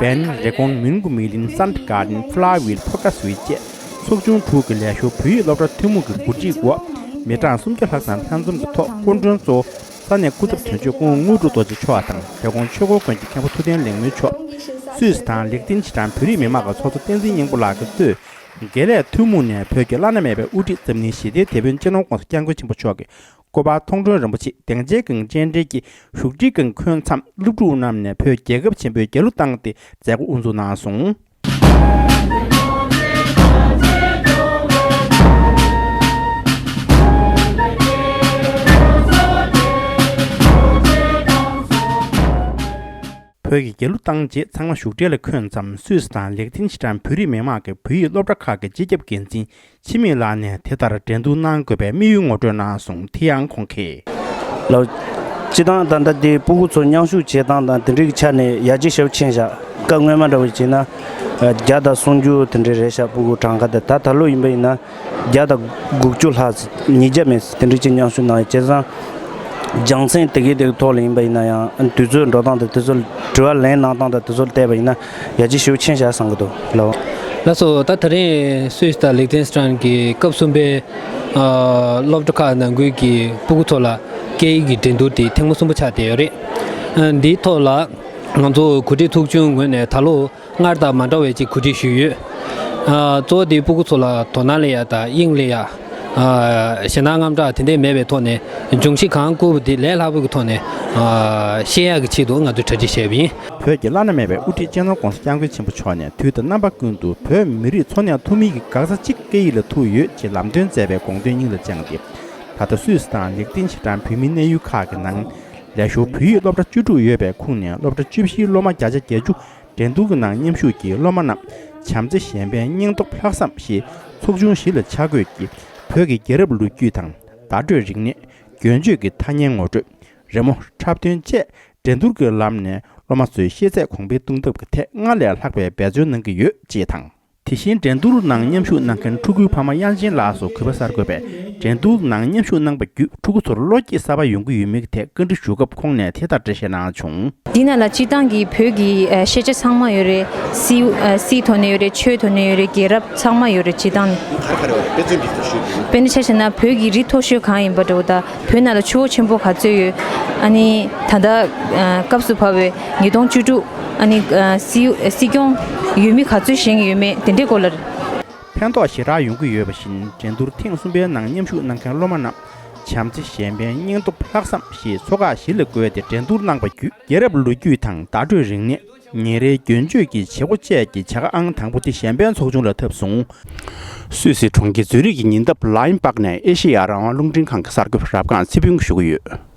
བན་རེ་ཀོང་མིན་གུ་མི་ལིན་སན་གར་ཌེན་ཕ་ལ་ཝིལ་ཕོ་ཀ་སུའི་བཅས་ཚོགས་ཆུང་དྲུག་གི་ལས་ཞོར་བོད་ཡིག་སློབ་གྲྭ་ཐུན་མོང་གི་འགོ་ཁྲིད་འོག་མི་གྲངས་སུམ་བརྒྱ་ལྷག་ཙམ་ལྷན་འཛོམས་ཀྱི་ཐོག་སྐུ་མགྲོན་གཙོ་བོ་ས་གནས་སྐུ་ཚབ་དོན་གཅོད་སྐུ་ངོ་དངོས་གྲུབ་རྡོ་རྗེ་མཆོག་དང་རེ་ཀོང་ཆོས་འཁོར་དགོན་གྱི་མཁན་པོ་ཐུབ་བསྟན་ལེགས་སྨོན་མཆོག་སུད་སི་དང་ལེག་ཏེན་ཤི་ཏན་བོད་རིགས་མི་མང་གི་ཚོགས་གཙོ་བསྟན་འཛིན་སྙིང་པོ་ལགས་ཀྱིས་གཙོས། དགེ་ལས་ཐུན་མོང་ནས་བོད་ཀྱི་བླ་ན་མེད་པའི་དབུ་ཁྲིད་འཛམ་གླིང་ཞི་བདེའི་དེད་དཔོན་སྤྱི་ནོར་༸གོང་ས་༸སྐྱབས་མགོན་ཆེན་པོ་མཆོག་གི་སྐུ་པར་མཐོང་གྲོལ་རིན་པོ་ཆེ་སྡིངས་ཆའི་སྒང་སྤྱན་འདྲེན་གྱིས་བཞུགས་ཁྲིའི་སྒང་འཁོད་མཚམས། སློབ་ཕྲུག་རྣམས་ནས་བོད་རྒྱལ་ཁབ་ཆེན་པོའི་རྒྱལ་གླུ་བཏང་སྟེ་མཛད་སྒོ་དབུ་འཛུགས་གནང་སོང་། བོད་ཀྱི་རྒྱལ་གླུ་བཏང་རྗེས་ཚང་མ་བཞུགས་གྲལ་ལ་འཁོད་མཚམས། སུད་སི་དང་ལེག་ཏེན་ཤི་ཏན་བོད་རིགས་མི་མང་གི་བོད་ཡིག་སློབ་གྲྭ་ཁག་གི་སྤྱི་ཁྱབ་འགན་འཛིན་འཆི་མེད་ལགས་ནས་དེ་ལྟར་འགྲན་བསྡུར་གནང་དགོས་པའི་དམིགས་ཡུལ་ངོ་སྤྲོད་གནང་སོང་། དེ་ཡང་ཁོང་གིས། ལགས། སྤྱིར་བཏང་ད་ལྟ་དེ་སྤུ་གུ་ཚོ་མཉམ་ཞུགས་བྱེད་སྟངས་དང་དེ་འདྲའི་ཆ་ནས་ཡར་རྒྱས་ཞེ་པོ་ཕྱིན་བཞག་སྐབས་སྔོན་མ་འདྲ་བོ་བྱས་ན་བརྒྱ་དང་སུམ་ཅུ་དེ་འདྲའི་རེད་བཞག་སྤུ་གུ་གྲངས་ཀ་དེ། ད་ད་ལོ་ཡིན་པ་ཡིན་ན་བརྒྱ་དང་དགུ་བཅུ་ལྷག་ཉིས་བརྒྱ་མེད་དེ་འདྲའི་ཅིག་མཉམ་ཞུགས་གནང་ཡོད། བྱས་ཙང་ སྦྱང་ཚན་དེ་གའི་དེ་གའི་ཐོག་ལ་ཡིན་པ་ཡིན་ན་ཡང་དུས་ཚོད་འགྲོ་སྟངས་དང་དུས་ཚོད་དྲི་བ་ལན་གནང་སྟངས་དང་དུས་ཚོད་བལྟས་པ་ཡིན་ན་ཡར་རྒྱས་ཤུགས་ཆེན་བཞག་བསམ་གྱི་འདུག་ལགས། ལགས་སོ། ད་དེ་རིང་སུད་སི་དང་ལིག་ཏེན་སི་ཊན་གྱི་སྐབས་གསུམ་པའི་ཨ་སློབ་གྲྭ་ཁག་ནང་ཁུལ་གྱི་སྤུ་གུ་ཚོ་ལ་སྐད་ཡིག་གི་འགྲན་བསྡུར་དེ་ཐེངས་མ་གསུམ་པ་ཆགས་བསྡད་ཡོད་རེད། ཨ་འདིའི་ཐོག་ལ་ང་ཚོ་གོ་སྒྲིག་ཚོགས་ཆུང་ངོས་ནས་ད་ལོ་སྔར་དང་མ་འདྲ་བའི་ཅིག་གོ་སྒྲིག་ཞུས་ཡོད། ཨ་གཙོ་བོ་དེ་སྤུ་གུ་ཚོ་ལ་དོ་སྣང་སླེབས་ཡ་དང་དབྱིངས་སླེབས་ཡ། ཨ་ཞེད་སྣང་དངངས་སྐྲག་དེ་འདྲས་མེད་པའི་ཐོག་ནས་སྦྱོང་གཞི་གང་བསྐུར་བ་དེ་ལས་སླ་པོ་གི་ཐོག་ནས་ཨ་ཤེས་ཡ་གི་ཆེད་དུ་ང་ཚོས་གྲ་སྒྲིག་བྱས་པ་ཡིན། བོད་ཀྱི་བླ་ན་མེད་པའི་དབུ་ཁྲིད་སྤྱི་ནོར་༧གོང་ས་༧སྐྱབས་མགོན་ཆེན་པོ་མཆོག་ནས་དུས་དང་རྣམ་པ་ཀུན་ཏུ་བོད་མི་རིགས་འཚོ་གནས་ཐུབ་མིན་གྱི་འགག་རྩ་གཅིག་སྐད་ཡིག་ལ་ཐུག་ཡོད་ཅེས་ལམ་སྟོན་མཛད་པའི་དགོངས་དོན་སྙིང་ལ་བཅངས་ཏེ། ད་ལྟ་སུད་སི་དང་ལིག་ཏེན་སི་ཊན་བོད་མིའི་གནས་ཡུལ་ཁག་གི་ནང་ལས་ཞོར་བོད་ཡིག་སློབ་གྲྭ་བཅུ་དྲུག་ཡོད་པའི་ཁོངས་ནས་སློབ་གྲྭ་བཅུ་བཞིའི་སློབ་མ་བརྒྱ་ཆ་བརྒྱད་ཅུ་འགྲན་བསྡུར་གྱི་ནང་མཉམ་ཞུགས་ཀྱིས་སློབ་མ་རྣམས་བྱམས་བརྩེ་གཞན་ཕན་སྙིང་སྟོབས་ལྷག་བསམ་ཞེས་ཚོགས་ཆུང་བཞི་ལ་ཆ་བགོས་ཀྱིས་བོད་ཀྱི་རྒྱལ་རབས་ལོ་རྒྱུས་དང་བརྡ་སྤྲོད་རིག་གནས། རྒྱུན་སྤྱོད་ཀྱི་ཐ་སྙད་ངོ་སྤྲོད། རི་མོ། འཁྲབ་སྟོན་བཅས་འགྲན་བསྡུར་གྱི་ལམ་ནས་སློབ་མ་ཚོའི་ཤེས་ཚད་གོང་འཕེལ་གཏོང་ཐབས་ཀྱི་ཐད་སྔར་ལས་ལྷག་པའི་འབད་བརྩོན་གནང་གི་ཡོད་ཅེས་དང་། དེ་བཞིན་འགྲན་བསྡུར་ནང་མཉམ་ཞུགས་གནང་མཁན་ཕྲུ་གུའི་ཕ་མ་དབྱངས་ཅན་ལགས་སུ་གུས་པ་གསར་འགོད་པས་འགྲན་བསྡུར་ནང་མཉམ་ཞུགས་གནང་པ་བརྒྱུད་ཕྲུ་གུ་ཚོར་བློ་སྐྱེད་གསར་པ་ཡོང་གི་ཡོད་མེད་ཀྱི་ཐད་བཀའ་འདྲི་ཞུ་སྐབས་ཁོང་ནས་དེ་ལྟར་འགྲེལ་བཤད་གནང་བྱུང་། འདི་ནང་ལ་སྤྱིར་བཏང་གི་བོད་ཀྱི་ཨ་ཤེས་བྱ་ཚང་མ་ཡོད་རེད། སིའི་ཨ་སིའི་ཐོག་ནས་ཡོད་རེད། ཆོས་ཐོག་ནས་ཡོད་རེད། རྒྱལ་རབས་ཚང་མ་ཡོད་རེད། སྤྱིར་བཏང་ནས། ག་རེ་ག་རེ་བ་རེད། དཔེ་མཚོན་གྱིས་ཞུ་དགོས། དཔེར་ན་ཆ་བཞག་ན་བོད་ཀྱི་རི་མཐོ་ཤོས་གང་ཡིན་པ་འདྲ་བོ་དང་། བོད་ནང་ལ་ཆུ་བོ་ཆེན་པོ་ག་ཚོད་ཡོད། ཨ་ནི་ད་ལྟ་ཨ་སྐབས་སུ་བབས་པའི་ཉིས་སྟོང་བཅུ་དྲུག་ཨ་ནི་ཨ་སྲིད་སྲིད་སྐྱོང་ཡོད་མི་ག་ཚོད་བཞེངས་ཡོད་མེད་དེ་འདྲའི་སྐོར་ལ་རེད། ཕན་ཐོགས་ཞེ་དྲག་ཡོང་གི་ཡོད་པ་བཞིན་འགྲན་བསྡུར་ཐེངས་གསུམ་པའི་ནང་མཉམ་ཞུགས་གནང་མཁན་སློབ་མ་རྣམས་བྱམས་བརྩེ་གཞན་ཕན་སྙིང་སྟོབས་ལྷག་བསམ་ཞེས་ཚོ་ཁག་བཞི་ལ་བགོས་ཏེ་འགྲན་བསྡུར་གནང་པ་བརྒྱུད་རྒྱལ་རབས་ལོ་རྒྱུས་དང་བརྡ་སྤྲོད་རིག་གནས། ཉིན་རེའི་རྒྱུན་སྤྱོད་ཀྱི་བྱེད་སྒོ་བཅས་ཀྱི་བྱ་དགའ་ཨང་དང་པོ་དེ་གཞན་ཕན་ཚོགས་ཆུང་ལ་ཐོབ་སོང་། སུད་སི་གྲོང་ཁྱེར་ཛུ་རིག་གི་ཉེ་འདབས་ལའིན་པག་ནས་ཨེ་ཤེ་ཡ་རང་དབང་རླུང་འཕྲིན་ཁང་གི་གསར་འགོད་པ་རབ་སྒང་ཚེ་ཕུན་ཞུ་གི་ཡོད།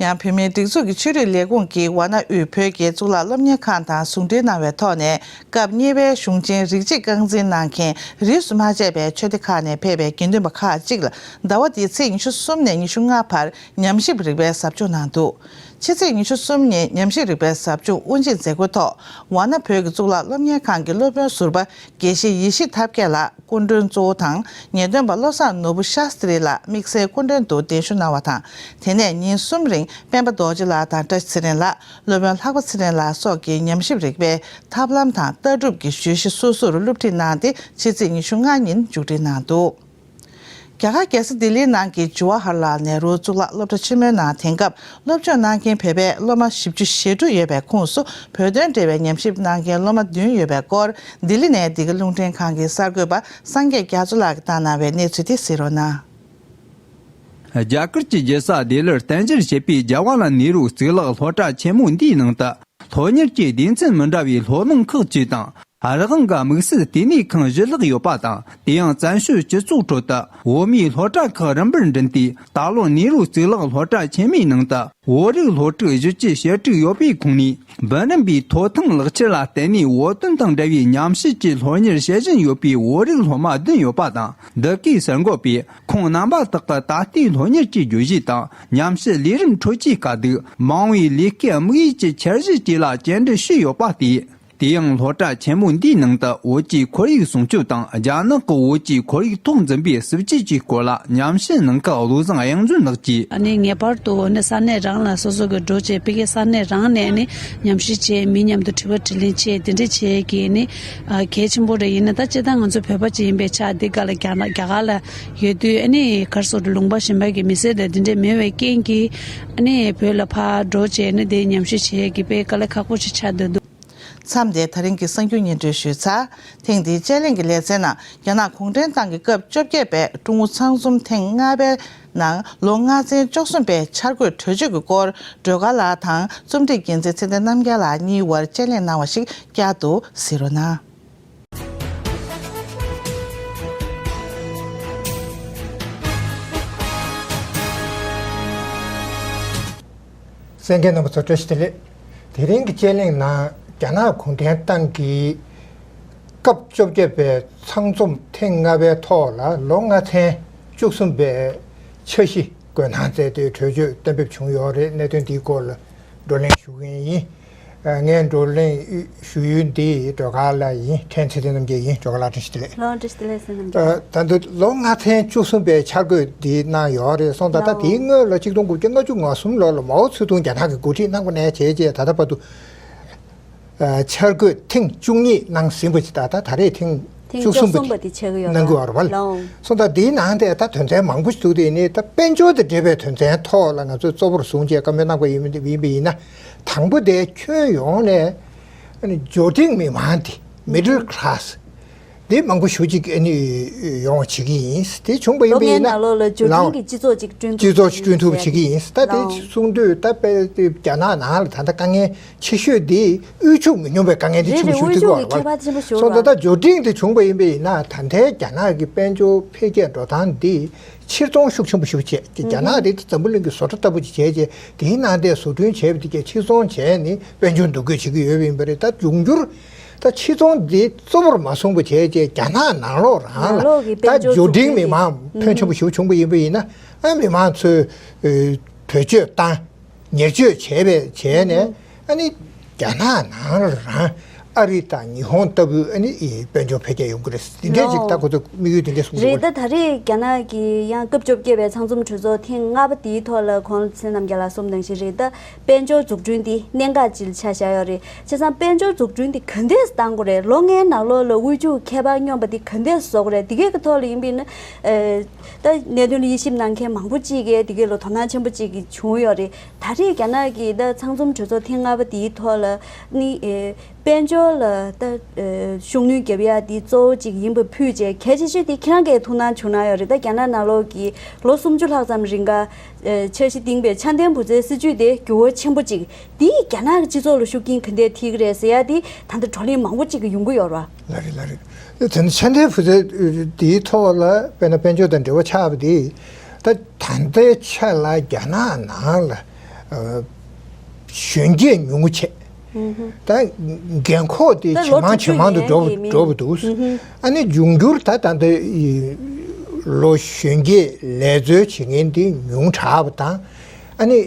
ཡང་བོད་མིའི་སྒྲིག་འཛུགས་ཀྱི་ཆོས་རིག་ལས་ཁུངས་ཀྱིས་ཝཱ་ཎ་དབུས་བོད་ཀྱི་གཙུག་ལག་སློབ་གཉེར་ཁང་དང་ཟུང་འབྲེལ་གནང་བའི་ཐོག་ནས་སྐབས་གཉིས་པའི་གཞུང་ཆེན་རིགས་གཅིག་རྐང་འཛིན་གནང་མཁན་རིས་སུ་མ་ཆད་པའི་ཆོས་སྡེ་ཁག་ནས་ཕེབས་པའི་དགེ་འདུན་པ་ཁག་ཅིག་ལ་ཟླ་བ་འདིའི་ཚེས་ཉི་ཤུ་གསུམ་ནས་ཉི་ཤུ་ལྔ་བར་ཉམས་ཞིབ་རིག་པའི་ཟབ་སྦྱོང་གནང་འདུག་ཕྱི་ཚེས་ཉི་ཤུ་གསུམ་ཉིན་ཉམས་ཞིབ་རིག་པའི་ཟབ་སྦྱོང་དབུ་འབྱེད་མཛད་སྒོའི་ཐོག་ཝཱ་ཎ་བོད་ཀྱི་གཙུག་ལག་སློབ་གཉེར་ཁང་གི་སློབ་དཔོན་ཟུར་པ་དགེ་བཤེས་ཡེ་ཤེས་ཐབས་མཁས་ལགས་སྐུ་མགྲོན་གཙོ་བོ་དང་། ངེས་སྟོན་པ་བློ་བཟང་ནོར་བུ་ཤཱསྟྲི་ལགས་དམིགས་བསལ་སྐུ་མགྲོན་དུ་གདན་ཞུ་གནང་བ་དང་། དེ་ནས་ཉིན་གསུམ་རིང་སྤེན་པ་རྡོ་རྗེ་ལགས་དང་བཀྲ་ཤིས་ཚེ་རིང་ལགས། སློབ་དཔོན་ལྷག་པ་ཚེ་རིང་ལགས་སོགས་ཀྱིས་ཉམས་ཞིབ་རིག་པའི་ཐབས་ལམ་དང་ལྟ་གྲུབ་ཀྱི་བརྗོད་གཞི་སོ་སོར་སློབ་ཁྲིད་གནང་སྟེ་ཕྱི་ཚེས་ཉི་ཤུ་ལྔ་ཉིན་མཇུག་སྒྲིལ་གནང་འདུག་རྒྱ་གར་རྒྱལ་ས་ལྡི་ལིའི་ནང་གི་ཇུ་ཝ་ཧར་ལཱལ་ནེ་རུ་གཙུག་ལག་སློབ་གྲྭ་ཆེན་མོའི་ནང་དེང་སྐབས་སློབ་སྦྱོང་གནང་མཁན་བོད་པའི་སློབ་མ་བཞི་བཅུ་ཞེ་དྲུག་ཡོད་པའི་ཁོངས་སུ་བོད་དོན་འབྲེལ་བའི་ཉམས་ཞིབ་གནང་མཁན་སློབ་མ་བདུན་ཡོད་པའི་སྐོར་ལྡི་ལི་ནས་འདི་ག་རླུང་འཕྲིན་ཁང་གི་གསར་འགོད་པ་སངས་རྒྱས་རྒྱ་མཚོ་ལགས་ཀྱིས་བཏང་གནང་བའི་གནས་ཚུལ་དེ་གཟིགས་རོགས་གནང་། རྒྱ་གར་གྱི་རྒྱལ་ས་ལྡི་ལིར་རྟེན་གཞི་བྱས་པའི་ཇ་ཝ་ལ་ནེ་རུ་གཙུག་ལག་སློབ་གྲྭ་ཆེན་མོ་འདིའི་ནང་དུ། སློབ་གཉེར་གྱི་སྡེ་ཚན་མི་འདྲ་བའི་སློབ་གླིང་ཁག་ཅིག་དང་། རང་དབང་གི་དམིགས་བསལ་ལྟེ་གནས་ཁང་བཞི་ལྷག་ཡོད་པ་དང་། དེ་ཡང་བཙན་བྱོལ་སྤྱི་ཚོགས་ཁྲོད་དུ་བོད་མིའི་སློབ་གྲྭ་ཁག་རིམ་པར་འགྲིམས་ཏེ། ད་ལོ་ནེ་རུ་གཙུག་ལག་སློབ་གྲྭ་ཆེན་མོའི་ནང་དུ་བོད་རིགས་སློབ་ཕྲུག་བཞི་བཅུ་ཞེ་དྲུག་ཡོད་པའི་ཁོངས་ནས། འབུམ་རམས་པའི་ཐོབ་ཐང་ལག་ཁྱེར་ལ་བརྟེན་ནས། བོད་དོན་དང་འབྲེལ་བའི་ཉམས་ཞིབ་ཀྱི་སློབ་གཉེར་བྱེད་བཞིན་ཡོད་པའི་བོད་རིགས་སློབ་མ་བདུན་ཡོད་པ་དང་། འདི་གའི་གསར་འགོད་པས་ཁོང་རྣམ་པ་དག་གི་ད་ལྟའི་སློབ་གཉེར་གྱི་བརྗོད་གཞི་དང་། ཉམས་ཞིབ་ལས་རིམ་ཁྲོད་ཀྱི་དཀའ་སྡུག་མང་བའི་ལས་ཀའི་དམིགས་ཡུལ་གྱི་འཆར་གཞི་བཅས་ལ་བཅར་འདྲི་ཞུས་ཡོད་པ་སྟེ། དེ་ཡང་སློབ་གྲྭ་ཆེན་མོ་འདིའི་ནང་དུ་བོད་ཀྱི་ཁོར་ཡུག་སྲུང་སྐྱོབ་དང་། རྒྱ་ནག་གི་བོད་ཀྱི་ཁོར་ཡུག་ཐོག་འཛིན་པའི་སྲིད་བྱུས་ཀྱི་སྐོར་ལ་ཉམས་ཞིབ་གནང་སྐབས། བློ་བཟང་གཡང་འཛོམས་ལགས་ཀྱིས། ཨ་ནི་ངེས་པར་དུ་ཨ་ནི་ས་གནས་རང་ལ་སོ་སོ་གི་འགྲོ་བྱས་ཕ་གིའི་ས་གནས་རང་ནས་ཨ་ནི་ཉམས་ཞིབ་བྱས། མི་མཉམ་དུ་དྲི་བ་དྲིས་ལན་བྱས། དེ་འདྲ་བྱས་ཀྱི་ཨ་ནི་ཨ་གལ་ཆེན་པོ་རེད། ཡིན་ན་ད་སྤྱིར་བཏང་ང་ཚོ་བོད་པ་ཅིག་ཡིན་པའི་ཆ་འདི་ག་ལ་རྒྱ་ནག་རྒྱ་གར་ལ་ཡོད་དུས། ཨ་ནི་ག་རེ་ཟེར་དགོས་རེད། ལུང་པ་གཞན་པ་གི་མི་སེར་དང་དེ་འདྲ་མེད་པའི་རྐྱེན་གྱིས། ཨ་ནི་བོད་ལ་ཕར་འགྲོ་བྱས་ཨ་ནི་དེ་ཉམས་ཞིབ་བྱེད་ཀྱི་དཔེ་དཀའ་ལས་ཁག་པོ་ཞིག་ཆགས་བསྡད་འདུག་མཚམས་འདིར་ད་རིང་གི་གསར་འགྱུར་སྙན་སྒྲོན་ཞུས་ཚར། ཐེངས་འདིའི་དཔྱད་གླེང་གི་ལེ་ཚན་ནང་རྒྱ་ནག་གུང་ཁྲན་ཏང་གི་སྐབས་བཅོ་བརྒྱད་པའི་ཀྲུང་ཨུ་ཚང་འཛོམས་ཐེངས་ལྔ་པའི་ནང་ལོ་ལྔ་ཚན་བཅུ་གསུམ་པའི་འཆར་འགོད་གྲོས་ཆོད་ཀྱི་སྐོར། སྒྲོལ་དཀར་ལགས་དང་རྩོམ་སྒྲིག་འགན་འཛིན་ཚེ་བརྟན་རྣམ་རྒྱལ་ལགས་གཉིས་དབར་དཔྱད་གླེང་གནང་བ་ཞིག་བསྐྱར་དུ་གཟིགས་རོགས་གནང་། གསན་མཁན་རྣམ་པ་ཚོ་བཀྲ་ཤིས་བདེ་ལེགས། དེ་རིང་གི་དཔྱད་གླེང་ནང་རྒྱ་ནག་གུང་ཁྲན་ཏང་གི་སྐབས་བཅོ་བརྒྱད་པའི་ཚང་འཛོམས་ཐེངས་ལྔ་པའི་ཐོག་ལ་ལོ་ལྔ་ཚན་བཅུ་གསུམ་པའི་འཆར་གཞི་འགོད་གནང་མཛད་དེ་གྲོས་ཆོད་གཏན་འབེབས་བྱུང་ཡོད་རེད། གནད་དོན་འདིའི་སྐོར་ལ་བགྲོ་གླེང་ཞུ་གི་ཡིན། ངའི་བགྲོ་གླེང་ཞུ་ཡུལ་འདི་སྒྲོལ་དཀར་ལགས་ཡིན། ཕྲན་ཚེ་བརྟན་རྣམ་རྒྱལ་ཡིན། སྒྲོལ་དཀར་ལགས་བཀྲ་ཤིས་བདེ་ལེགས། ལགས་བཀྲ་ཤིས་བདེ་ལེགས་ཟེར་རྣམ་རྒྱལ། ད་ལྟ་ལོ་ལྔ་ཚན་བཅུ་གསུམ་པའི་འཆར་འགོད་འདི་གནང་ཡོད་རེད་སོང་ཙང་། ད་ལགས། དེའི་སྔོན་ལ་ཆིག་སྟོང་དགུ་བརྒྱ་ལྔ་བཅུ་ང་གསུམ་ལོ་ལ་མའོ་ཙེ་ཏུང་རྒྱ་ནག་གིས་འགོ་ཁྲིད་གནང་པ་ནས་བྱས་རྗེས་ད་ལྟ་བར་དུ། ཨ། འཆར་འགོད་ཐེངས་བཅུ་གཉིས་གནང་ཟིན་པ་ཞིག་ད་ལྟ་ད་རེས་ཐེངས་ཐེངས་བཅུ་གསུམ་པ་བཅུ་གསུམ་པ་དེ་ཆགས་ཀྱི་ཡོད་རེད། གནང་གི་ཡོད་རེད་པ། ལགས། སོང་ཙང་དེའི་ནང་དེ་ད་དོན་ཚན་མང་པོ་ཞིག་འདུག་དེ་ནི་ད་དཔལ་འབྱོར་དང་འབྲེལ་བའི་དོན་ཚན་ཐོག་ལ་ང་ཚོས་གཙོ་བོར་བཟུང་བྱས་བཀའ་མོལ་གནང་པ་ཡིན་པ་ཡིན་པ་ཡིན་ན། དང་པོ་དེ་ཁྱོན་ཡོངས་ནས་ཨ་ནི་འབྱོར་འབྲིང་མི་མང་དེ། Middle Class། དེ་མང་པོ་ཞེ་ཅིག་ཨ་ནི་ཡོང་བ་བྱེད་ཀྱི་ཡིན། དེ་བྱུང་པ་ཡིན་པ་ཡིན་ན། ལོ་ལྔའི་ནང་ལོགས་ལ་འབྱོར་འབྲིང་གི་སྤྱི་ཚོགས་ཅིག་བསྐྲུན་ཐུབ། སྤྱི་ཚོགས་ཅིག་བསྐྲུན་ཐུབ་བྱེད་ཀྱི་ཡིན། ད་དེ་ལགས། གསུང་དུས་ད་དཔེ་རྒྱ་ནག་ནང་ལ་ད་ལྟ་དཀའ་ངལ་ཆེ་ཤོས་དེ་དབུལ་ཕྱུག་མི་ཉུང་བའི་དཀའ་ངལ་དེ་རེད་ཆེན་པོ་རེད། ཞེ་དྲག་དབུལ་ཕྱུག་འདུག་གི་ཁྱད་པར་ཆེན་པོ་ཞིག་ཡོད་པ། སོང་ཙང་ད་འབྱོར་འབྲིང་དེ་བྱུང་པ་ཡིན་པ་ཡིན་ན། ད་ལྟའི་རྒྱ་ནག་གི་དཔལ་འབྱོར་འཕེལ་རྒྱས་འགྲོ་སྟངས་འདི་ཕྱིར་ཚོང་ཤུགས་ཆེན་པོ་ཞེ་པོ་བྱས། རྒྱ་ནག་དེ་འཛམ་བུ་གླིང་གི་བཟོ་གྲྭ་ལྟ་བུ་ཅིག་བྱས་རྗེས་དེའི་ནང་དེ་བཟོ་སྐྲུན་བྱས་པ་དེ་གས་ཕྱིར་ཚོང་བྱས་ནས་དཔལ་འབྱོར་འདུ་འགོད་བྱེད་ཀྱི་ཡོད་པ་ཡིན་པ་རེད། ད་འབྱུང་འགྱུར་ད་ཕྱིར་ཚོང་འདི་གཙོ་བོར་མ་བཟུང་བ་བྱས་རྗེས་རྒྱ་ནག་ནང་ལོགས་རང་ལ་ནང་ལོགས་ཀྱི་དཔལ་འབྱོར་ད་འབྱོར་འབྲིང་མི་མང་ཕོན་ཆེན་པོ་ཞེ་པོ་བྱུང་པ་ཡིན་པ་ཡིན་ན། ཨ། མི་མང་ཚོས་ཨ་བེད་སྤྱོད་བཏང་། ཉེར་སྤྱོད་བྱས་པའི་བྱས་ནས། ཨ་ནི་རྒྱ་ནག་ནང་ལ་རང་ཨ་རི་དང་ཉི་ཧོང་ལྟ་བུའི་ཨ་ནི་དཔལ་འབྱོར་འཕེལ་རྒྱས་ཡོང་གི་རེད། འདི་འདྲའི་ཅིག་ད་ཁོ་ཚོ་དམིགས་ཡུལ་དེ་འདྲ་གསུང་གི་རེད། འདུག་ད་ད་རེས་རྒྱ་ནག་གི་ཡང་སྐབས་བཅོ་བརྒྱད་པའི་ཚང་འཛོམས་གྲོས་ཚོགས་ཐེངས་ལྔ་པ་དེའི་ཐོག་ལ་གོང་ལ་ཚེ་རྣམ་རྒྱལ་ལགས་གསུངས་ནང་བཞིན་རེད། ད་དཔལ་འབྱོར་འཛུགས་སྐྲུན་འདི་གནད་འགག་ཅིག་ལ་ཆ་བཞག་ཡོད་རེད། བྱས་ཙང་དཔལ་འབྱོར་འཛུགས་སྐྲུན་འདི་ག་འདྲས་བཏང་དགོས་རེད། ལོ་ལྔའི་ནང་ལོགས་ལ་དབུལ་ཕྱུག་ཁྱད་པར་སྙོམས་པ་འདི་ག་འདྲས་བཟོ་དགོས་རེད། འདི་གའི་གི་ཐོག་ལ་ཡིན་པ་ཡིན་ན། ཨ། ད་གནད་དོན་ལ་དབྱེ་ཞིབ་གནང་མཁན་མང་པོ་ཅིག་གིས་འདི་གའི་ལ་དོ་སྣང་ཆེན་པོ་ཅིག་གི་བྱུང་ཡོད་རེད། ད་རེས་རྒྱ་ནག་གི་ད་ཚང་འཛོམས་གྲོས་ཚོགས་ཐེངས་ལྔ་པ་དེའི་ཐོག་ལ་ནི། ཨེ། དཔལ་འབྱོར་ལ་ད། ཨེ། ཤུགས་སྣོན་བརྒྱབ་ཡ་དེ་གཙོ་བོ་ཅིག་ཡིན་པ་ཕུད་བྱས། གལ་ཆེ་ཤོས་དེ་ཁྱེད་རང་གིས་ཐུགས་སྣང་བྱུང་གནང་ཡོད་རེད། ད་རྒྱ་ནག་ནང་ལོགས་ཀྱི་ལོ་སུམ་ཅུ་ལྷག་ཙམ་རིང་ག་ཨེ། འཆར་གཞི་བཏིང་པའི་ཆ་ལྡན་བུ་བཙའི་སྲིད་ཇུས་དེ་འགྱུར་བ་ཆེན་པོ་ཅིག་དེས་རྒྱ་ནག་གི་སྤྱི་ཚོགས་ལ་ཤུགས་རྐྱེན་ག་འདྲས་ཐེབས་ཀྱི་རེད་ཟེར་ཡ་དེ་ད་ལྟ་བགྲོ་གླེང་མང་པོ་ཅིག་གི་ཡོང་གི་ཡོད་རེད་བ། ལགས་རེད། ལགས་རེད། དེ་ནི་ཆ་ལྡན་བུ་བཙའ་དེའི་ཐོག་ལ་དཔེར་ན་དཔལ་འབྱོར་དང་འབྲེལ་བ་ཆགས་པ་དེ། ད་ད་ལྟའི་ཆ་ལ་རྒྱ་ནག་ནང་ལ་ཨ་གཞོན་སྐྱེས་ཉུང་ངུ་བྱས། ད་རྒན་འཁོགས་དེ་ད་ཇེ་ལོ་མང་དྲུག་ཅུ་ཇེ་མང་དུ་ཡན་འགྲོ་གྱི་མི་འགྲོ་བ་འདུག་ཨ་ནི་འབྱུང་འགྱུར་ད་ད་ལྟ་ལོ་གཞོན་སྐྱེས་ལས་འཚོལ་བྱེད་མཁན་དེ་ཉུང་དྲགས་པ་དང་། ཨ་ནི་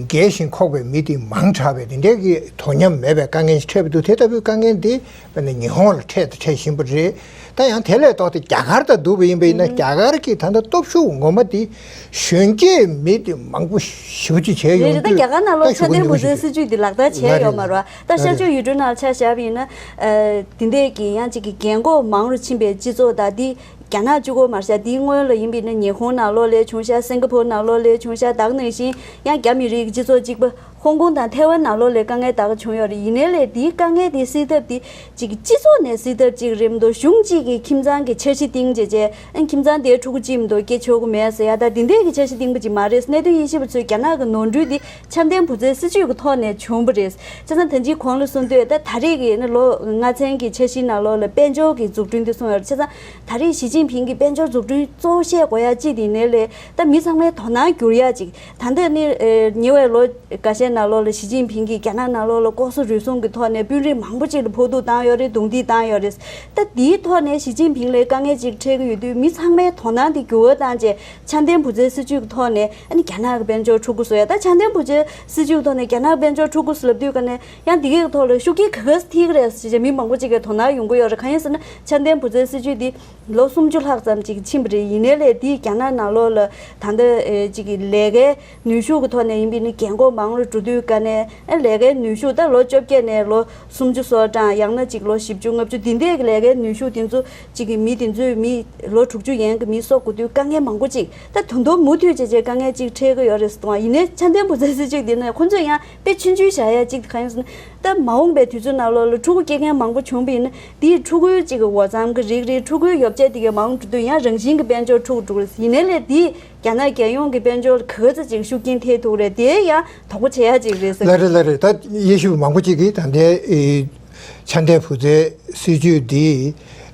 རྒས་ཤིང་འཁོགས་པའི་མི་དེ་མང་དྲགས་པའི་དེ་འདྲའི་གི་དོ་མཉམ་མེད་པའི་དཀའ་ངལ་ཞིག་འཕྲད་པ་འདུག་དེ་ལྟ་བུའི་དཀའ་ངལ་དེ་དཔེར་ན་ཉི་ཧོང་ལ་འཕྲད་དང་འཕྲད་བཞིན་པ་རེད། ད་ཡང་དེ་ལས་ལྡོག་སྟེ་རྒྱ་གར་དང་བསྡུར་བ་ཡིན་པ་ཡིན་ན། རྒྱ་གར་གྱི་ད་ལྟ་སྟོབས་ཤུགས་ངོ་མ་དེ་གཞོན་སྐྱེས་མི་དེ་མང་པོ་ཞེ་པོ་ཅིག་བྱས་ཡོང་དུས། རེད། ད་རྒྱ་གར་ནང་ལོགས་ད་ཆ་ལྡན་བུ་བཙའི་སྲིད་ཇུས་དེ་ལག་བསྟར་བྱས་ཡོད་མ་རེད་བ། ད་ཤར་ཕྱོགས་ཡུལ་གྲུ་ནང་ཆ་བཞག་པ་ཡིན་ན། ཨ། དེ་འདྲས་ཀྱི་ཡང་གཅིག་གི་རྒན་འཁོགས་མང་རུ་ཕྱིན་པའི་སྤྱི་ཚོགས་ད་དེ། རྒྱ་ནག་གཅིག་པོ་མ་རེད་ཤག་དེའི་སྔོན་ལ་ཡིན་པ་ཡིན་ན་ཉི་ཧོང་ནང་ལོགས་ལ་བྱུང་ཤག་སིང་ག་ཕོར་ནང་ལོགས་ལ་བྱུང་ཤག་ད་ག་ནང་བཞིན་ཡང་རྒྱ་མི་རིགས་ཀྱི་སྤྱི་ཚོགས་གཅིག་པ་ཧོང་ཀོང་དང་ཐའེ་ཝན་ནང་ལོགས་ལ་དཀའ་ངལ་ད་ག་བྱུང་ཡོད་རེད། ཡིན་ནའི་ལས་དེའི་དཀའ་ངལ་དེ་སེལ་ཐབས་དེ་གཅིག་གི་སྤྱི་ཚོགས་ནས་སེལ་ཐབས་གཅིག་རེད་མི་འདུག་གཞུང་གཅིག་གི་ཁྱིམ་ཚང་གི་འཆར་གཞི་བཏིང་བྱས་བྱས། ཨ། ཁྱིམ་ཚང་དེའི་ཕྲུ་གུ་གཅིག་མི་འདུག་སྐྱེ་ཆོག་གི་མེད་ཟེར་ཡ། ད་དེ་འདྲས་ཀྱི་འཆར་གཞི་བཏིང་པ་ཅིག་མ་རེད། གནད་དོན་དབྱེ་ཞིབ་པ་ཚོས་རྒྱ་ནག་གི་ནོར་འཁྲུལ་དེ་ཆ་ལྡན་བུ་བཙའི་སྲིད་ཇུས་ཀྱི་ཐོག་ནས་བྱུང་བ་རེད། བྱས་ཙང་ད་ཅི་གོང་ལ་གསུངས་དུས། ད་ད་རེས་ཀྱི་ནི་ལོ་ལྔ་ཚན་གྱི་འཆར་གཞིའི་ནང་ལོགས་ལ་དཔལ་འབྱོར་གྱི་འཛུགས་སྐྲུན་དེ་གསུངས་ཡོད་རེད། བྱས་ཙང་ད་རེས་ཞི་ཅིན་ཕིང་གིས་དཔལ་འབྱོར་འཛུགས་སྐྲུན་གཙོ་བོ་བཤད་དགོས་ཡ་གཅིག་དེ་ཡིན་ནའི་ལས། ད་མི་ཚང་མའི་དོ་སྣང་བསྒྱུར་ཡ་གཅིག་ད་ལྟ་ནི། ཨེ། ཉེ་བའི་ལོ་འགའ་ཤས་ནང་ལོགས་ལ་ཞི་ཅིན་ཕིང་གིས་རྒྱ་ནག་ནང་ལོགས་ལ་ལྐོག་ཟ་རུལ་སུངས་ཀྱི་ཐོག་ནས་དཔོན་རིགས་མང་པོ་ཅིག་ལ་ཕོག་ཐུག་བཏང་ཡོད་རེད། རྡུང་རྡེག་བཏང་ཡོད་རེད། ད་དེའི་ཐོག་ནས་ཞི་ཅིན་ཕིང་ལ་དཀའ་ངལ་ཅིག་འཕྲད་ཀྱི་ཡོད་དུས། མི་ཚང་མའི་དོ་སྣང་དེ་འགྱུར་བ་བཏང་བྱས། ཆ་ལྡན་བུ་བཙའི་སྲིད་ཇུས་ཀྱི་ཐོག་ནས་ཨ་ནི་རྒྱ་ནག་གི་དཔལ་འབྱོར་འཁྲུག་གི་བཟོ་ཡ། ད་ཆ་ལྡན་བུ་བཙའི་སྲིད་ཇུས་ཀྱི་ཐོག་ནས་རྒྱ་ནག་གི་དཔལ་འབྱོར་འཁྲུག་གི་བཟོ་ལབ་དུས་ཀ་ནས་ཡང་འདི་གའི་ཐོག་ལ་ཤུགས་རྐྱེན་ག་ག་ཟེ་ཐེབས་ཀྱི་རེད་ཟེར་བྱས་མི་མང་པོ་ཅིག་གིས་དོ་སྣང་ཡོང་གི་ཡོད་རེད། གང་ཡིན་ཟེར་ན་ཆ་ལྡན་བུ་བཙའི་སྲིད་ཇུས་འདི་ལོ་སུམ་ཅུ་ལྷག་ཙམ་ཅིག་ཕྱིན་པ་རེད། ཡིན་ནའི་ལས་འདིས་རྒྱ་ནག་ནང་ལོགས་ལ་ད་ལྟ་ཨེ་ཅིག་གི་ལས་ཀའི་ནུས་ཤུགས་ཀྱི་ཐོག་ནས་ཡིན་པའི་ནི་རྒན་འཁོགས་མང་རུ་འགྲོ་དུས་ཀ་ནས། ཨ། ལས་ཀའི་ནུས་ཤུགས་ད་ལོ་བཅོ་བརྒྱད་ནས་ལོ་སུམ་ཅུ་སོ་གྲངས། ཡང་ན་ཅིག་ལོ་བཞི་བཅུ་ལྔ་བཅུ་འདི་འདྲའི་གི་ལས་ཀའི་ནུས་ཤུགས་དེ་ཚོ་གཅིག་གི་མི་དེ་ཚོའི་མི་ལོ་དྲུག་ཅུ་ཡན་གྱི་མི་གསོ་དགོས་དུས་དཀའ་ངལ་མང་པོ་ཅིག་ད་ད་དུང་མུ་མཐུད་བྱས་བྱས་དཀའ་ངལ་ཅིག་འཕྲད་ཀྱི་ཡོད་རེད་ཟེར་གཏོང་བ་ཡིན་ནའི། ཆ་ལྡན་བུ་བཙའི་སྲིད་ཇུས་འདི་ནི་ཁོ་ཚོས་ཡང་དཔེ་ཆུང་ཆུང་བཞག་ཡ་ཅིག་གང་ཡིན་ཟེར་ན། ད་མ་འོངས་པའི་དུས་ཚོད་ནང་ལོགས་ལ་ཕྲུ་གུ་སྐྱེ་མཁན་མང་པོ་བྱུང་བ་ཡིན་ན། དེའི་ཕྲུ་གུའི་ཅིག་གི་འོ་ཙམ་གྱི་རིགས་རེད། ཕྲུ་གུའི་ཡོ་བྱད་དེ་གའི་མང་འགྲོ་དུས་ཡང་རང་བཞིན་གྱི་དཔལ་འབྱོར་འཁྲུག་འགྲོ་གི་རེད། ཡིན་ནའི་ལས་དེས་རྒྱ་ནག་རྒྱལ་ཡོངས་ཀྱི་དཔལ་འབྱོར་ལ་ག་ཚོད་ཅིག་ཤུགས་རྐྱེན་ཐེབས་ཐུབ་རེད། དེ་ཡང་དོགས་པ་བྱེད་ཡ་ཅིག་རེད་ཟེར། ལགས་རེད། ལགས་རེད། ད་དབྱེ་ཞིབ་མང་པོ་ཅིག་གིས་ད་ལྟའི་ཨེ་ཆ་ལྡན་བུ་བཙའི་སྲིད་ཇུས་འདི་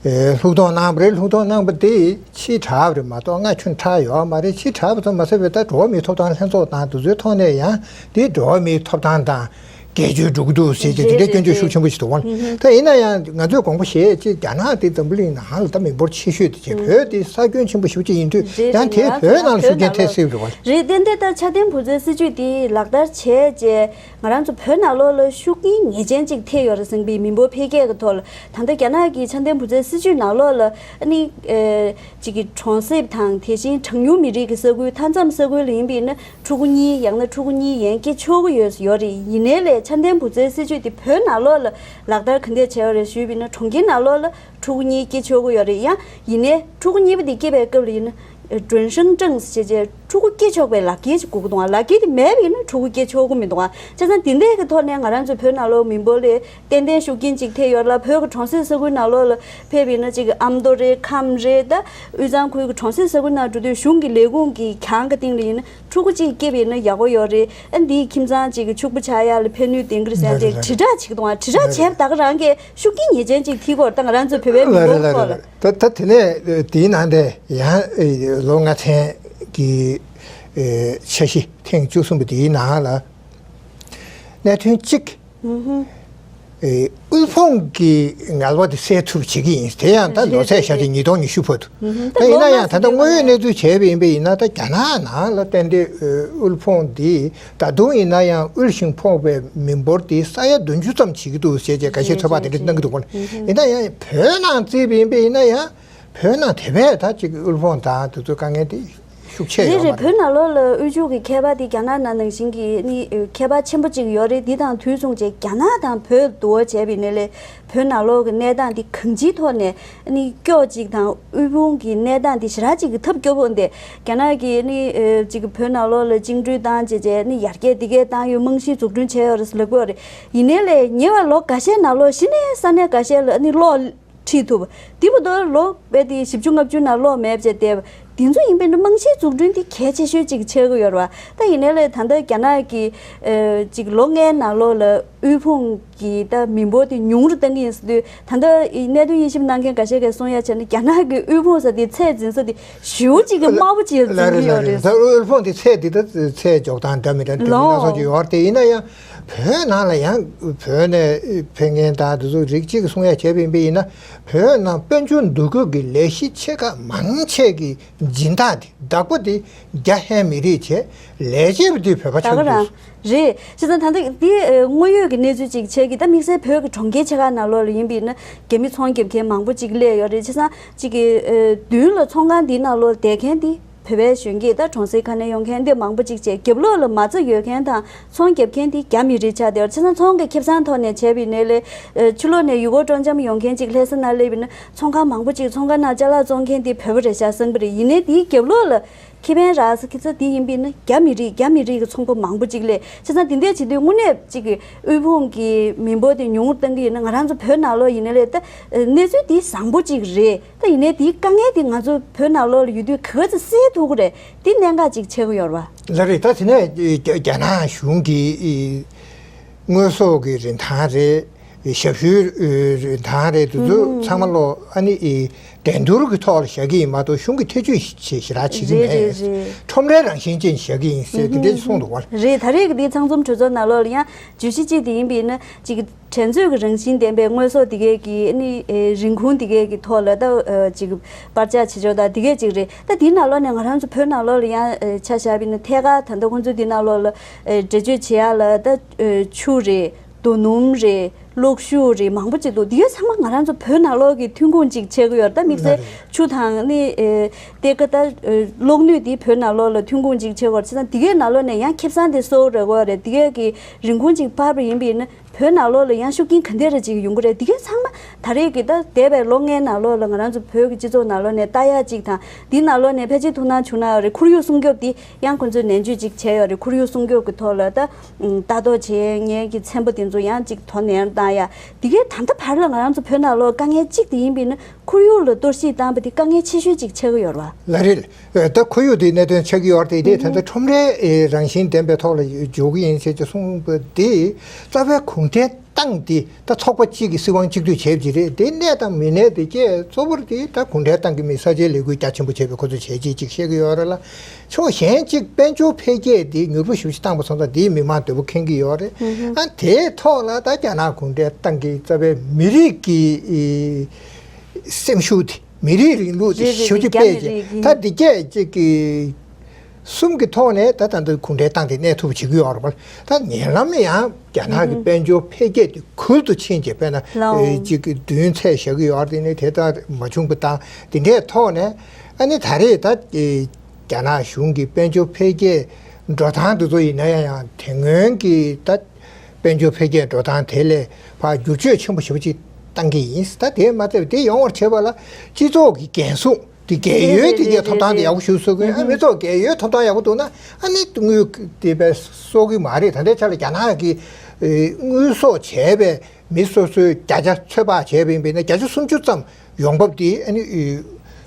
ཨེ་ལྷུག་གཏོང་གནང་བ་རེད། ལྷུག་གཏོང་གནང་བ་འདི་ཕྱིའི་དྲག་པ་རེད་མ་གཏོགས་སྔ་ཁྱོན་དྲག་ཡོད་མ་རེད། ཕྱིའི་དྲག་པ་ཙམ་མ་ཟད་པའི་ད་འགྲོ་བ་མིའི་ཐོབ་ཐང་ལྷན་ཚོགས་དང་དེ་ཚོའི་ཐོག་ནས་ཡང་འདི་འགྲོ་བ་མིའི་ཐོབ་ཐང་དང་ སྒེར་གཅོད་འགྲོ་གི་འདུག་ཟེར་གྱི་དེ་འདྲའི་སྐྱོན་བརྗོད་ཤུགས་ཆེན་པོ་ཞིག་འདུག་བ། ད་ཡིན་ན་ཡང་ང་ཚོས་དགོངས་པ་བཞེས་ཅིག་རྒྱ་ནག་དེ་འཛམ་བུ་གླིང་ནང་ལ་ད་མི་འབོར་ཆེ་ཤོས་དེ་བྱས་བོད་དེ་ས་ཁྱོན་ཆེན་པོ་ཞེ་པོ་ཅིག་ཡིན་དུས་ཡང་དེ་བོད་ནང་ལ་ཤུགས་རྐྱེན་ཐེབས་སྲིད་པ་རེད་བ། རེད། ཏན་ཏན་ད་ཆ་ལྡན་བུ་བཙའི་སྲིད་ཇུས་དེ་ལག་བསྟར་བྱས་རྗེས་ང་རང་ཚོ་བོད་ནང་ལོགས་ལ་ཤུགས་རྐྱེན་ངེས་ཅན་ཅིག་ཐེབས་ཡོད་རེད་བསམ་པའི་མི་འབོར་འཕེལ་རྒྱས་ཀྱི་ཐོག་ལ་ད་ལྟ་རྒྱ་ནག་གི་ཆ་ལྡན་བུ་བཙའི་སྲིད་ཇུས་ནང་ལོགས་ལ་ཨ་ནི་ཨེ་ཅིག་གི་གྲོང་གསེབ་དང་དེ་བཞིན་གྲངས་ཉུང་མི་རིགས་ཀྱི་ས་ཁུལ་མཐའ་མཚམས་ས་ཁུལ་ལ་ཡིན་པས་ན། ཕྲུ་གུ་གཉིས་ཡང་ན་ཕྲུ་གུ་གཉིས་ཡན་སྐྱེ་ཆོག་གི་ཡོད་ཡོད་རེད། ཡིན་ནའི་ལས་ཆ་ལྡན་བུ་བཙའི་སྲིད་ཇུས་དེ་བོད་ནང་ལོགས་ལ་ལག་བསྟར་ག་འདྲས་བྱས་ཡོད་རེད་ཞུས་པ་ཡིན་ན་གྲོང་ཁྱེར་ནང་ལོགས་ལ་ཕྲུ་གུ་གཉིས་སྐྱེ་ཆོག་གི་ཡོད་རེད། ཡང་ཡིན་ནའི་ཕྲུ་གུ་གཉིས་པ་དེ་སྐྱེས་པའི་སྐབས་ལ་ཡིན་ན་ཌོན་ཧྲེང་ཀྲང་ཟེར་བྱས་ཕྲུ་གུ་སྐྱེ་ཆོག་པའི་ལག་ཁྱེར་ཅིག་དགོས་ཀྱི་འདུག་ཨ། ལག་ཁྱེར་དེ་མེད་པ་ཡིན་ན་ཕྲུ་གུ་སྐྱེ་ཆོག་གི་མི་འདུག་ཨ། བྱས་ཙང་དེ་འདྲས་ཀྱི་ཐོག་ནས་ང་རང་ཚོ་བོད་ནང་ལོགས་མི་འབོར་ལས་ཏན་ཏན་ཤུགས་རྐྱེན་ཅིག་ཐེབས་ཡོད་ལ། བོད་ཀྱི་གྲོང་གསེབ་ས་ཁུལ་ནང་ལོགས་ལ་ཕེབས་པ་ཡིན་ན་ཅིག་ཨ་མདོ་རེད། ཁམས་རེད། ད་དབུས་གཙང་ཁུལ་གྱི་གྲོང་གསེབ་ས་ཁུལ་ནང་འགྲོ་དུས་གཞུང་གི་ལས་ཁུངས་ཀྱི་གྱང་གི་སྟེང་ལ་ཡིན་ན་ཕྲུ་གུ་གཅིག་སྐྱེས་པ་ཡིན་ན་ཡག་པོ་ཡོད་རེད། ཨ་འདིའི་ཁྱིམ་ཚང་གཅིག་གི་ཕྱུག་པོ་ཆགས་ཡག་ལ་ཕན་ནུས་ལྡན་གྱི་རེད་ཟེར་ཏེ་དྲིལ་བསྒྲགས་བྱེད་ཀྱི་འདུག་ཨ། དྲིལ་བསྒྲགས་བྱས་པ་ད་ག་རང་གིས་ཤུགས་རྐྱེན་ངེས་ཅན་ཅིག་ཐེབས་ཀྱི་ཡོད་རེད། ད་ང་རང་ཚོ་བོད་པའི་མི་ལ་ལ་ལ་ལ་ལ་ལ་ད་ད་དེ་ནས་དེའི་ནང་དེ་ཡང་ལོ་ལྔ་ཚན་གྱི་འཆར་གཞི་ཐེངས་བཅུ་གསུམ་པ་དེའི་ནང་ལ་གནད་དོན་གཅིག་ཨེ། དབུལ་ཕོངས་ཀྱི་ངལ་བ་དེ་སེལ་ཐུབ་བྱེད་ཀྱི་ཡིན། དེ་ཡང་ད་ལོ་ཚད་བཞག་སྟེ་ཉིས་སྟོང་ཉི་ཤུ་བར་དུ། ད་ཡིན་ན་ཡང་ད་ལྟ་དངོས་ཡོད་གནས་ཚུལ་བྱས་པ་ཡིན་པ་ཡིན་ན་ད་རྒྱ་ནག་ནང་ལ་ཏན་ཏན་དབུལ་ཕོངས་འདི་ད་དུང་ཡིན་ན་ཡང་དབུལ་ཞིང་ཕོངས་པའི་མི་འབོར་དེ་ས་ཡ་བདུན་ཅུ་ཙམ་བྱེད་ཀྱི་འདུག་ཟེར་བྱས་འགའ་ཤས་ཚོད་དཔག་དེ་འདྲ་གནང་གི་འདུག་གོ། ཡིན་ན་ཡང་བོད་ནང་བརྩིས་པ་ཡིན་པ་ཡིན་ན་ཡང་བོད་ནང་དེ་བས་ད་ཅིག་དབུལ་ཕོངས་དང་དེ་ཚོའི་དཀའ་ངལ་དེ། ཤུགས་ཆེ་རེད་ཡོད་རེད། མ་རེད། བོད་ནང་ལོགས་ལ་དབུལ་ཕྱུག་གི་ཁྱད་པར་དེ་རྒྱ་ནག་ནང་ནང་བཞིན་གྱི་ནི་ཁྱད་པར་ཆེན་པོ་གཅིག་ཡོད་རེད། འདི་དང་དུས་མཚུངས་བྱས་རྒྱ་ནག་དང་བོད་བསྡུར་བ་བྱས་པ་ཡིན་ན་ལས་བོད་ནང་ལོགས་ཀྱི་གནས་སྟངས་འདི་གང་ཅིའི་ཐོག་ནས་ནི་སྐྱོ་གཅིག་དང་དབུལ་ཕོངས་ཀྱི་གནས་སྟངས་འདི་ཞེ་དྲག་ཅིག་གི་ཐབས་སྐྱོ་པོ་འདི་རྒྱ་ནག་གིས་ནི་ཅིག་བོད་ནང་ལོགས་ལ་བཅིངས་འགྲོལ་བཏང་བྱས་བྱས་ནི་ཡར་རྒྱས་འདི་གས་བཏང་ཡོད། རྨང་གཞི་འཛུགས་སྐྲུན་བྱས་ཡོད་རེད་ཟེར་ལབ་ཀྱི་ཡོད་རེད། ཡིན་ནའི་ལས་ཉེ་བའི་ལོ་འགའ་ཤས་ནང་ལོགས་གཞི་ནས་ས་གནས་འགའ་ཤས་ལ་ནི་གློག་ཁྲིད་ཐུབ། དེ་མ་གཏོགས་ལོ་བས་དེ་བཞི་བཅུ་ལྔ་བཅུ་ནང་གློག་མེད་པ་བྱས་བསྡད་པ། དེ་ཚོ་ཡིན་པས་ན་རྨང་གཞིའི་འཛུགས་སྐྲུན་དེ་གལ་ཆེ་ཤོས་གཅིག་ཆགས་ཀྱི་ཡོད་རེད་བ། ད་ཡིན་ནའི་ལས་ད་ལྟ་རྒྱ་ནག་གི་ཨ་ཅིག་ལོ་ལྔའི་ནང་ལོགས་ལ་དབུལ་ཕོངས་ཀྱི་ད་མི་འབོར་དེ་ཉུང་རུ་བཏང་གི་ཡིན་ཟེར་དུས་ད་ལྟ་གནད་དོན་དབྱེ་ཞིབ་གནང་མཁན་འགའ་ཤས་ཀྱིས་གསུང་ཡ་བྱས་ན་རྒྱ་ནག་གི་དབུལ་ཕོངས་ཟེར་དེ་ཚད་འཛིན་ས་དེ་ཞེ་པོ་ཅིག་གི་དམའ་པོ་ཅིག་འཛིན་གྱི་ཡོད་རེད། ད་དབུལ་ཕོངས་དེ་ཚད་འདི་ད་ཚད་འཇོག་སྟངས་འདྲ་མི་འདྲ་འདྲ་མི་སྣ་ཚོགས་ཀྱི་ཡོད་རེད། དེ་ཡིན་ན་ཡང་བོད་ནང་ལ་ཡང་བོད་ནས་ཕེབས་མཁན་དང་དེ་ཚོ་རིགས་གཅིག་གིས་གསུང་ཡ་བྱས་པ་ཡིན་པ་ཡིན་ན། བོད་ནང་དཔལ་འབྱོར་འདུ་འགོད་ཀྱི་ལས་གཞི་ཆེ་ཁག་མང་ཆེ་གི་སྦྱིན་བདག་དེ་བདག་པོ་དེ་རྒྱ་ཧན་མི་རིགས་བྱས། ལས་བྱེད་པ་དེ་བོད་པ་ད་ཆགས་ག་རང་འདུག་རེད། བྱས་ཙང་ད་ལྟ་འདི་ཨ་དངོས་ཡོད་ཀྱི་གནས་ཚུལ་ཅིག་ཆགས་ཀྱི། ད་དམིགས་བསལ་བོད་ཀྱི་གྲོང་ཁྱེར་ཆེ་ཁག་ནང་ལོགས་ལ་ཡིན་པས་ན་རྒྱ་མི་ཚོང་རྒྱབ་མཁན་མང་པོ་ཅིག་སླེབས་ཡོད་རེད། བྱས་ཙང་ཅིག་གི་ཨ་མདུན་ལ་ཚོང་ཁང་འདིའི་ནང་ལོགས་བསྡད་མཁན་དེ་བོད་པའི་གཞོན་སྐྱེས་ད་གྲོང་གསེབ་ཁ་ནས་ཡོང་མཁན་དེ་མང་པོ་ཅིག་བྱས། རྒྱབ་ལོགས་ལ་མ་རྩ་ཡོད་མཁན་དང་ཚོང་རྒྱབ་མཁན་དེ་རྒྱ་མི་རིགས་ཆགས་བསྡད་ཡོད་རེད། བྱས་ཙང་ཚོང་གི་ཁེ་བཟང་ཐོག་ནས་བྱས་པ་ཡིན་ནའི་ལས་ཨ་ཕྱི་ལོགས་ནས་ཡུལ་སྐོར་སྤྲོ་འཆམ་ཡོང་མཁན་ཅིག་ལྷ་ས་ནང་སླེབས་པ་ཡིན་ན་ཚོང་ཁང་མང་པོ་ཅིག་ཚོང་ཁང་ནང་ཅ་ལག་བཙོང་མཁན་དེ་བོད་པ་རེད་ཤག་བསམ་གྱི་རེད། ཡིན་ནའི་དེའི་རྒྱབ་ལོགས་ལ་ཁེ་ཕན་རག་ས་ཁེ་ས་དེ་ཡིན་པས་ན་རྒྱ་མི་རིགས་རྒྱ་མི་རིགས་ཀྱི་ཚོང་པ་མང་པོ་ཅིག་སླེབས། བྱས་ཙང་དེ་འདྲས་བྱེད་དུས་དངོས་གནས་ཅིག་གི་དབུལ་ཕོངས་ཀྱི་མི་འབོར་དེ་ཉུང་རུ་གཏང་གི་ཡིན་ན་ང་རང་ཚོ་བོད་ནང་ལོགས་ཡིན་ན་ལས་ད་གནས་ཚུལ་དེ་བཟང་པོ་ཅིག་རེད། ད་ཡིན་ནའི་དེའི་དཀའ་ངལ་དེ་ང་ཚོ་བོད་ནང་ལོགས་ལ་ཡོད་དུས་ག་ཚོད་སེལ་ཐུབ་ཀྱི་རེད། དེ་གནད་འགག་ཅིག་ཆགས་ཀྱི་ཡོད་རེད་བ། ལགས་རེད། ད་དེ་ནས་རྒྱ་རྒྱ་ནག་གཞུང་གིས་དངོས་ཟོག་གི་རིན་ཐང་རེད། ཞབས་ཞུའི་རིན་ཐང་རེད། དེ་ཚོ་ཚང་མ་ལོ་ཨ་ནི་འགྲན་བསྡུར་གྱི་ཐོག་ལ་བཞག་གི་ཡིན་མ་གཏོགས་གཞུང་གིས་ཐེ་བྱུས་ཞེ་དྲག་བྱེད་ཀྱི་རེད་མེད། རེད་རེད། ཁྲོམ་རའི་རང་བཞིན་ཅན་བཞག་གི་ཡིན་ཟེར་དེ་འདྲ་གསུངས་འདུག་བ། རེད། ད་རེས་ཀྱི་འདི་ཚང་འཛོམས་གྲོས་ཚོགས་ནང་ལོགས་ལ་ཡང་བརྗོད་གཞི་གཅིག་དེ་ཡིན་པས་ན་ཅིག་འགྲན་རྩོད་ཀྱི་རང་བཞིན་ལྡན་པའི་དངོས་ཟོག་དེ་གས་ཀྱི་ཨ་ནི་ཨེ་རིན་གོང་དེ་གས་ཀྱི་ཐོག་ལ་ད་ཨ་ཅིག་པར་ཆག་བྱེད་ཕྱོགས་དང་དེ་གས་ཅིག་རེད། ད་དེའི་ནང་ལོགས་ནས་ང་རང་ཚོ་བོད་ནང་ལོགས་ལ་ཡང་ཨེ་ཆ་བཞག་པ་ཡིན་ན་ཐད་ཀར་ད་ལྟ་ཁོང་ཚོ་དེའི་ནང་ལོགས་ལ་ཨེ་འགྲེལ་བརྗོད་བྱེད་ཡག་ལ་ད་ཨེ་ཆུ་རེད། རྡོ་སྣུམ་རེད། གློག་ཤུགས་རེད། མང་པོ་ཅིག་འདུག་དེ་གས་ཚང་མ་ང་རང་ཚོ་བོད་ནང་ལོགས་ཀྱི་ཐོན་ཁུངས་ཅིག་ཆགས་ཀྱི་ཡོད་རེད། ད་དམིགས་བསལ་ཆུ་དང་ནི་ཨེ་གཏེར་ཁ་ད་ཨེ་གློག་ནུས་དེ་བོད་ནང་ལོགས་ལ་ཐོན་ཁུངས་ཅིག་ཆགས་ཀྱི་ཡོད་རེད། བྱས་ཙང་དེ་གས་ནང་ལོགས་ནས་ཡང་ཁེ་བཟང་དེ་གསོག་རེ་དགོས་རེད། དེ་གས་ཀྱི་རིན་གོང་ཅིག་འཕར་བ་ཡིན་པས་ན། བོད་ནང་ལོགས་ལ་ཡང་ཤུགས་རྐྱེན་ག་འདྲ་རེ་ཅིག་ཡོང་གི་རེད། དེ་གས་ཚང་མ་ད་རེས་ཀྱི་ད་འདས་པའི་ལོ་ལྔའི་ནང་ལོགས་ལ་ང་རང་ཚོ་བོད་ཀྱི་སྤྱི་ཚོགས་ནང་ལོགས་ནས་ལྟ་ཡག་ཅིག་དང་། འདི་ནང་ལོགས་ནས་ཕལ་ཆེར་ཐུགས་སྣང་བྱུང་ན་ཡོད་རེད། ཁོར་ཡུག་སྲུང་སྐྱོབ་འདི་ཡང་ཁོང་ཚོས་ནན་བརྗོད་ཅིག་བྱས་ཡོད་རེད། ཁོར་ཡུག་སྲུང་སྐྱོབ་ཀྱི་ཐོག་ལ་ད་ལྟ་རྟོག་བྱེད་མཁན་གྱི་ཚན་པ་དེ་ཚོ་ཡང་ཅིག་དོ་ནན་བཏང་ཡག་དེ་གས་ད་ལྟ་བར་ལ་ང་རང་ཚོ་བོད་ནང་ལོགས་དཀའ་ངལ་གཅིག་དེ་ཡིན་པས་ན། ཁོར་ཡུག་ལ་གཏོར་བཤིག་བཏང་བ་དེ་དཀའ་ངལ་ཆེ་ཤོས་ཅིག་ཆགས་ཀྱི་ཡོད་རེད་བ། ལགས་རེད། ད་ཁོར་ཡུག་དེའི་གནད་དོན་ཆགས་ཀྱི་ཡོད་རེད་དེ། ད་ལྟ་ཁྲོམ་རའི་རང་བཞིན་ལྡན་པའི་ཐོག་ལ་འཇོག་གི་ཡིན་ཞེས་ཀྱི་གསུངས་པ་དེ་རྩ་བའི་གུང་ཁྲན་ཏང་དེ་ད་ཚོགས་པ་གཅིག་གི་སྲིད་དབང་གཅིག་སྡུད་བྱས་པ་ཅིག་རེད། དེ་གནས་དང་མི་གནས་དེ་སྐད་གཙོ་བོར་དེ་ད་གུང་ཁྲན་ཏང་གི་མི་ས་ཆའི་ལས་འགུལ་རྒྱ་ཆེན་པོ་བྱས་པའི་ཁོ་ཚོས་བྱས་རྗེས་ཅིག་བཤད་ཀྱི་ཡོད་རེད་ལ། ཕྱོགས་གཞན་གཅིག་དཔལ་འབྱོར་འཕེལ་རྒྱས་དེ་མྱུར་པོ་ཞེ་པོ་ཅིག་བཏང་པ་སོང་ཙང་དེའི་མི་མང་འདོད་པོ་ཁེངས་ཀྱི་ཡོད་རེད། ཨ་དེའི་ཐོག་ལ་ད་རྒྱ་ནག་གུང་ཁྲན་ཏང་གི་རྩ་བའི་མི་རིགས་ཀྱི་སེམས་ཤུགས་དེ། མི་རིགས་རིང་ལུགས་དེ་རེད་རེད་ཞེ་པོ་ཅིག་རེད། སྤེལ་རྒྱ་མི་རེད་རེད། ད་འདི་སྐད་ཅིག་གི་གསུམ་གྱི་ཐོག་ནས་ད་ད་ལྟ་གུང་ཁྲན་ཏང་དེ་གནས་ཐུབ་པ་བྱེད་ཀྱི་ཡོད་རེད་པ། ད་ཉེ་ལམ་ཡང་རྒྱ་ནག་གི་དཔལ་འབྱོར་འཕེལ་རྒྱས་དེ་ཁུལ་དུ་ཕྱིན་བྱས། དཔེར་ན་ལའོ། ཨེ་ཅིག་གི་བདུན་ཚད་བཞག་གི་ཡོད་རེད། དེ་ནས་དེ་ལྟར་མ་བྱུང་པ་དང་དེ་འདྲའི་ཐོག་ནས་ཨ་ནི་ད་རེས་ད་ཨེ་རྒྱ་ནག་གཞུང་གི་དཔལ་འབྱོར་འཕེལ་རྒྱས་འགྲོ་སྟངས་དེ་ཚོ་ཡིན་ན་ཡང་ཡང་དེ་སྔོན་གྱི་ད་དཔལ་འབྱོར་འཕེལ་རྒྱས་འགྲོ་སྟངས་དེ་ལས་ཕར་བསྒྱུར་བཅོས་ཆེན་པོ་ཞེ་པོ་ཅིག་བཏང་གི་ཡིན། ད་དེ་མ་ཚད་པ་དེ་ཡོང་བར་བྱེད་པ་ལ་སྤྱི་ཚོགས་ཀྱི་འགན་སྲུང་དེ། རྒས་ཡོལ་དེ་གའི་ཐོབ་ཐང་དེ་ཡག་པོ་ཞིག་བཟོ་དགོས། ཨ་མི་ཚོགས་རྒས་ཡོལ་ཐོབ་ཐང་ཡག་པོ་འདུག་ན་ཨ་ནི་དངུལ་དེ་བས་གསོག་གི་མ་རེད། ད་ལྟའི་ཆ་ལ་རྒྱ་ནག་གི་ཨེ་དངུལ་གསོག་བྱས་པའི་མི་སོ་སོའི་བརྒྱ་ཆ་ཚོད་དཔག་བྱས་པ་ཡིན་པས་ན་བརྒྱ་ཆ་སུམ་ཅུ་ཙམ་ཡོང་འབབ་དེ་ཨ་ནི་ཨེ་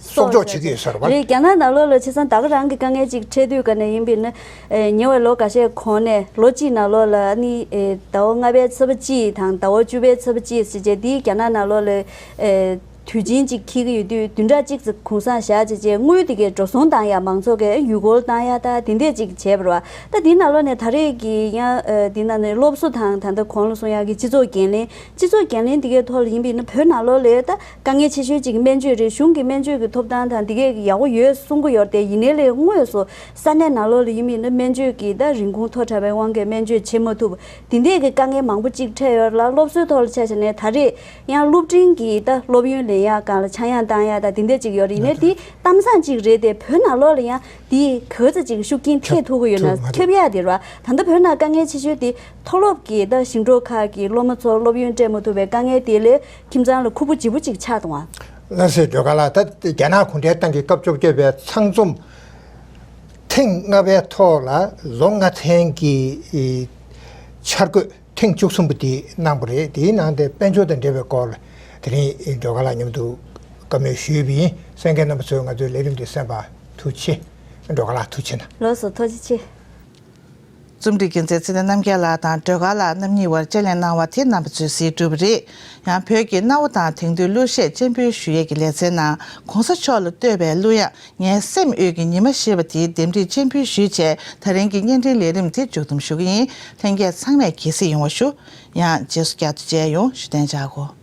གསོག་འཇོག་བྱེད་ཀྱི་ཡོད་ས་རེད་བ། རེད། རྒྱ་ནག་ནང་ལོགས་ལ་བྱས་ཙང་ད་ག་རང་གི་དཀའ་ངལ་ཅིག་འཕྲད་དུས་ག་ནས་ཡིན་པས་ན། ཨེ་ཉེ་བའི་ལོ་འགའ་ཤས་གོང་ནས་ལོ་གཅིག་ནང་ལོགས་ལ་ཨ་ནི་ཨེ་ཟླ་བ་ལྔ་པའི་ཚེས་པ་གཅིག་དང་ཟླ་བ་བཅུ་པའི་ཚེས་པ་གཅིག་ཟེར་བྱས་དེའི་རྒྱ་ནག་ནང་ལོགས་ལ་ཨེ་དུས་ཆེན་ཅིག་འཁེལ་གྱི་ཡོད་དུས་བདུན་ཕྲག་གཅིག་ཙམ་གུང་སེང་བཞག་བྱས་བྱས་དངུལ་དེ་གའི་འགྲོ་སོང་བཏང་ཡ། མང་ཚོགས་ཀྱི་ཡུལ་སྐོར་བཏང་ཡ་ད་དེ་འདྲས་ཅིག་བྱས་པ་རེད་བ། ད་དེའི་ནང་ལོགས་ནས་ད་རེས་ཀྱི་ཡང་ཨེ་དེ་ནང་ནས་སློབ་གསོ་དང་ད་ལྟ་གོང་ལ་གསུང་ཡག་གི་སྤྱི་ཚོགས་འགན་ལེན། སྤྱི་ཚོགས་འགན་ལེན་འདི་གའི་ཐོག་ལ་ཡིན་པས་ན་བོད་ནང་ལོགས་ལ་ད་དཀའ་ངལ་ཆེ་ཤོས་ཅིག་སྨན་བཅོས་རེད། གཞུང་གི་སྨན་བཅོས་ཀྱི་ཐོབ་ཐང་དང་འདི་གའི་ཡག་པོ་ཡོད་གསུང་གི་ཡོད་རེད་དེ། ཡིན་ནའི་ལས་དངོས་སུ་ས་གནས་ནང་ལོགས་ལ་ཡིན་པས་ན་སྨན་བཅོས་ཀྱི་ད་རིན་གོང་མཐོ་དྲགས་པའི་དབང་གིས་སྨན་བཅོས་བྱེད་མ་ཐུབ། འདི་འདྲས་ཀྱི་དཀའ་ངལ་མང་པོ་ཅིག་འཕྲད་ཡོད་ལ། སློབ་གསོའི་ཐོག་ལ་ཆ་བཞག་ནས་ད་རེས་ཡང་སློབ་འབྲིང་གི་ད་སློབ་ཡོན་ལེན་ཡག་སྒང་ལ་ཆག་ཡང་བཏང་ཡག་ད་འདི་འདྲས་ཅིག་ཡོད་རེད། ཡིན་ནའི་འདི་གཏམ་བཟང་ཅིག་རེད་དེ། བོད་ནང་ལོགས་ལ་ཡང་འདི་ག་ཚོད་ཅིག་ཤུགས་རྐྱེན་ཐེབས་ཐུབ་ཀྱི་ཡོད་ན། ཐུབ་མ་རེད། ཐེབས་ཡག་དེ་རེད་བ། ད་ལྟ་བོད་ནང་དཀའ་ངལ་ཆེ་ཤོས་དེ། མཐོ་སློབ་ཀྱི་ད་ཞིང་འབྲོག་ཁག་གི་སློབ་མ་ཚོ་སློབ་ཡོན་སྤྲད་མ་ཐུབ་པའི་དཀའ་ངལ་དེ་ལས་ཁྱིམ་ཚང་ལ་ཁུར་པོ་ལྗིད་པོ་ཅིག་ཆགས་འདུག་ཨ། ལགས་སེ། སྒྲོལ་དཀར་ལགས། ད་རྒྱ་ནག་གུང་ཁྲན་ཏང་གི་སྐབས་བཅོ་བརྒྱད་པའི་ཚང་འཛོམས་ཐེངས་ལྔ་པའི་ཐོག་ལ་ལོ་ལྔ་ཚན་གྱི་འཆར་འགོད་ཐེངས་བཅུ་གསུམ་པ་དེ་གནང་བ་རེད། དེའི་ནང་དེ་དཔལ་འབྱོར་དང་འབྲེལ་བའི་སྐོར་ལ་དེ་རིང་སྒྲོལ་དཀར་ལགས་མཉམ་དུ་བཀའ་མོལ་ཞུས་པ་ཡིན། གསན་མཁན་རྣམ་པ་ཚོས་ང་ཚོའི་ལས་རིམ་འདི་གསན་པར་ཐུགས་རྗེ་ཆེ། སྒྲོལ་དཀར་ལགས་ཐུགས་རྗེ་གནང་། ལགས་སོ། ཐུགས་རྗེ་ཆེ། རྩོམ་སྒྲིག་རྒྱུན་ལས་ཚེ་བརྟན་རྣམ་རྒྱལ་ལགས་དང་སྒྲོལ་དཀར་ལགས་རྣམ་གཉིས་དབར་དཔྱད་གླེང་གནང་བ་དེ་རྣམ་པ་ཚོས་གཟིགས་གྲུབ་པ་རེད། ཡང་བོད་ཀྱི་གནའ་བོ་དང་དེང་དུས་གླུ་གཞས་སྤྱན་འབུལ་ཞུ་ཡས་ཀྱི་ལེ་ཚན་ནང་གོང་ས་མཆོག་ལ་བསྟོད་པའི་གླུ་དབྱངས་ངའི་སེམས་དབུས་ཀྱི་ཉི་མ་ཞེས་པ་དེའི་ལྡེབས་བྲིས་སྤྱན་འབུལ་ཞུས་བྱས། ད་རིང་གི་བརྙན་འཕྲིན་ལས་རིམ་དེ་མཇུག་བསྡོམས་ཞུ་གི་ཡིན། ལྷན་རྒྱས་ཚང་མས་དགྱེས་གཟིགས་ཡོང་བ་ཞུ། ཡང་རྗེས་སུ་བསྐྱར་དུ་མཇལ་ཡོང་། བཞུགས་གདན་འཇགས་དགོས།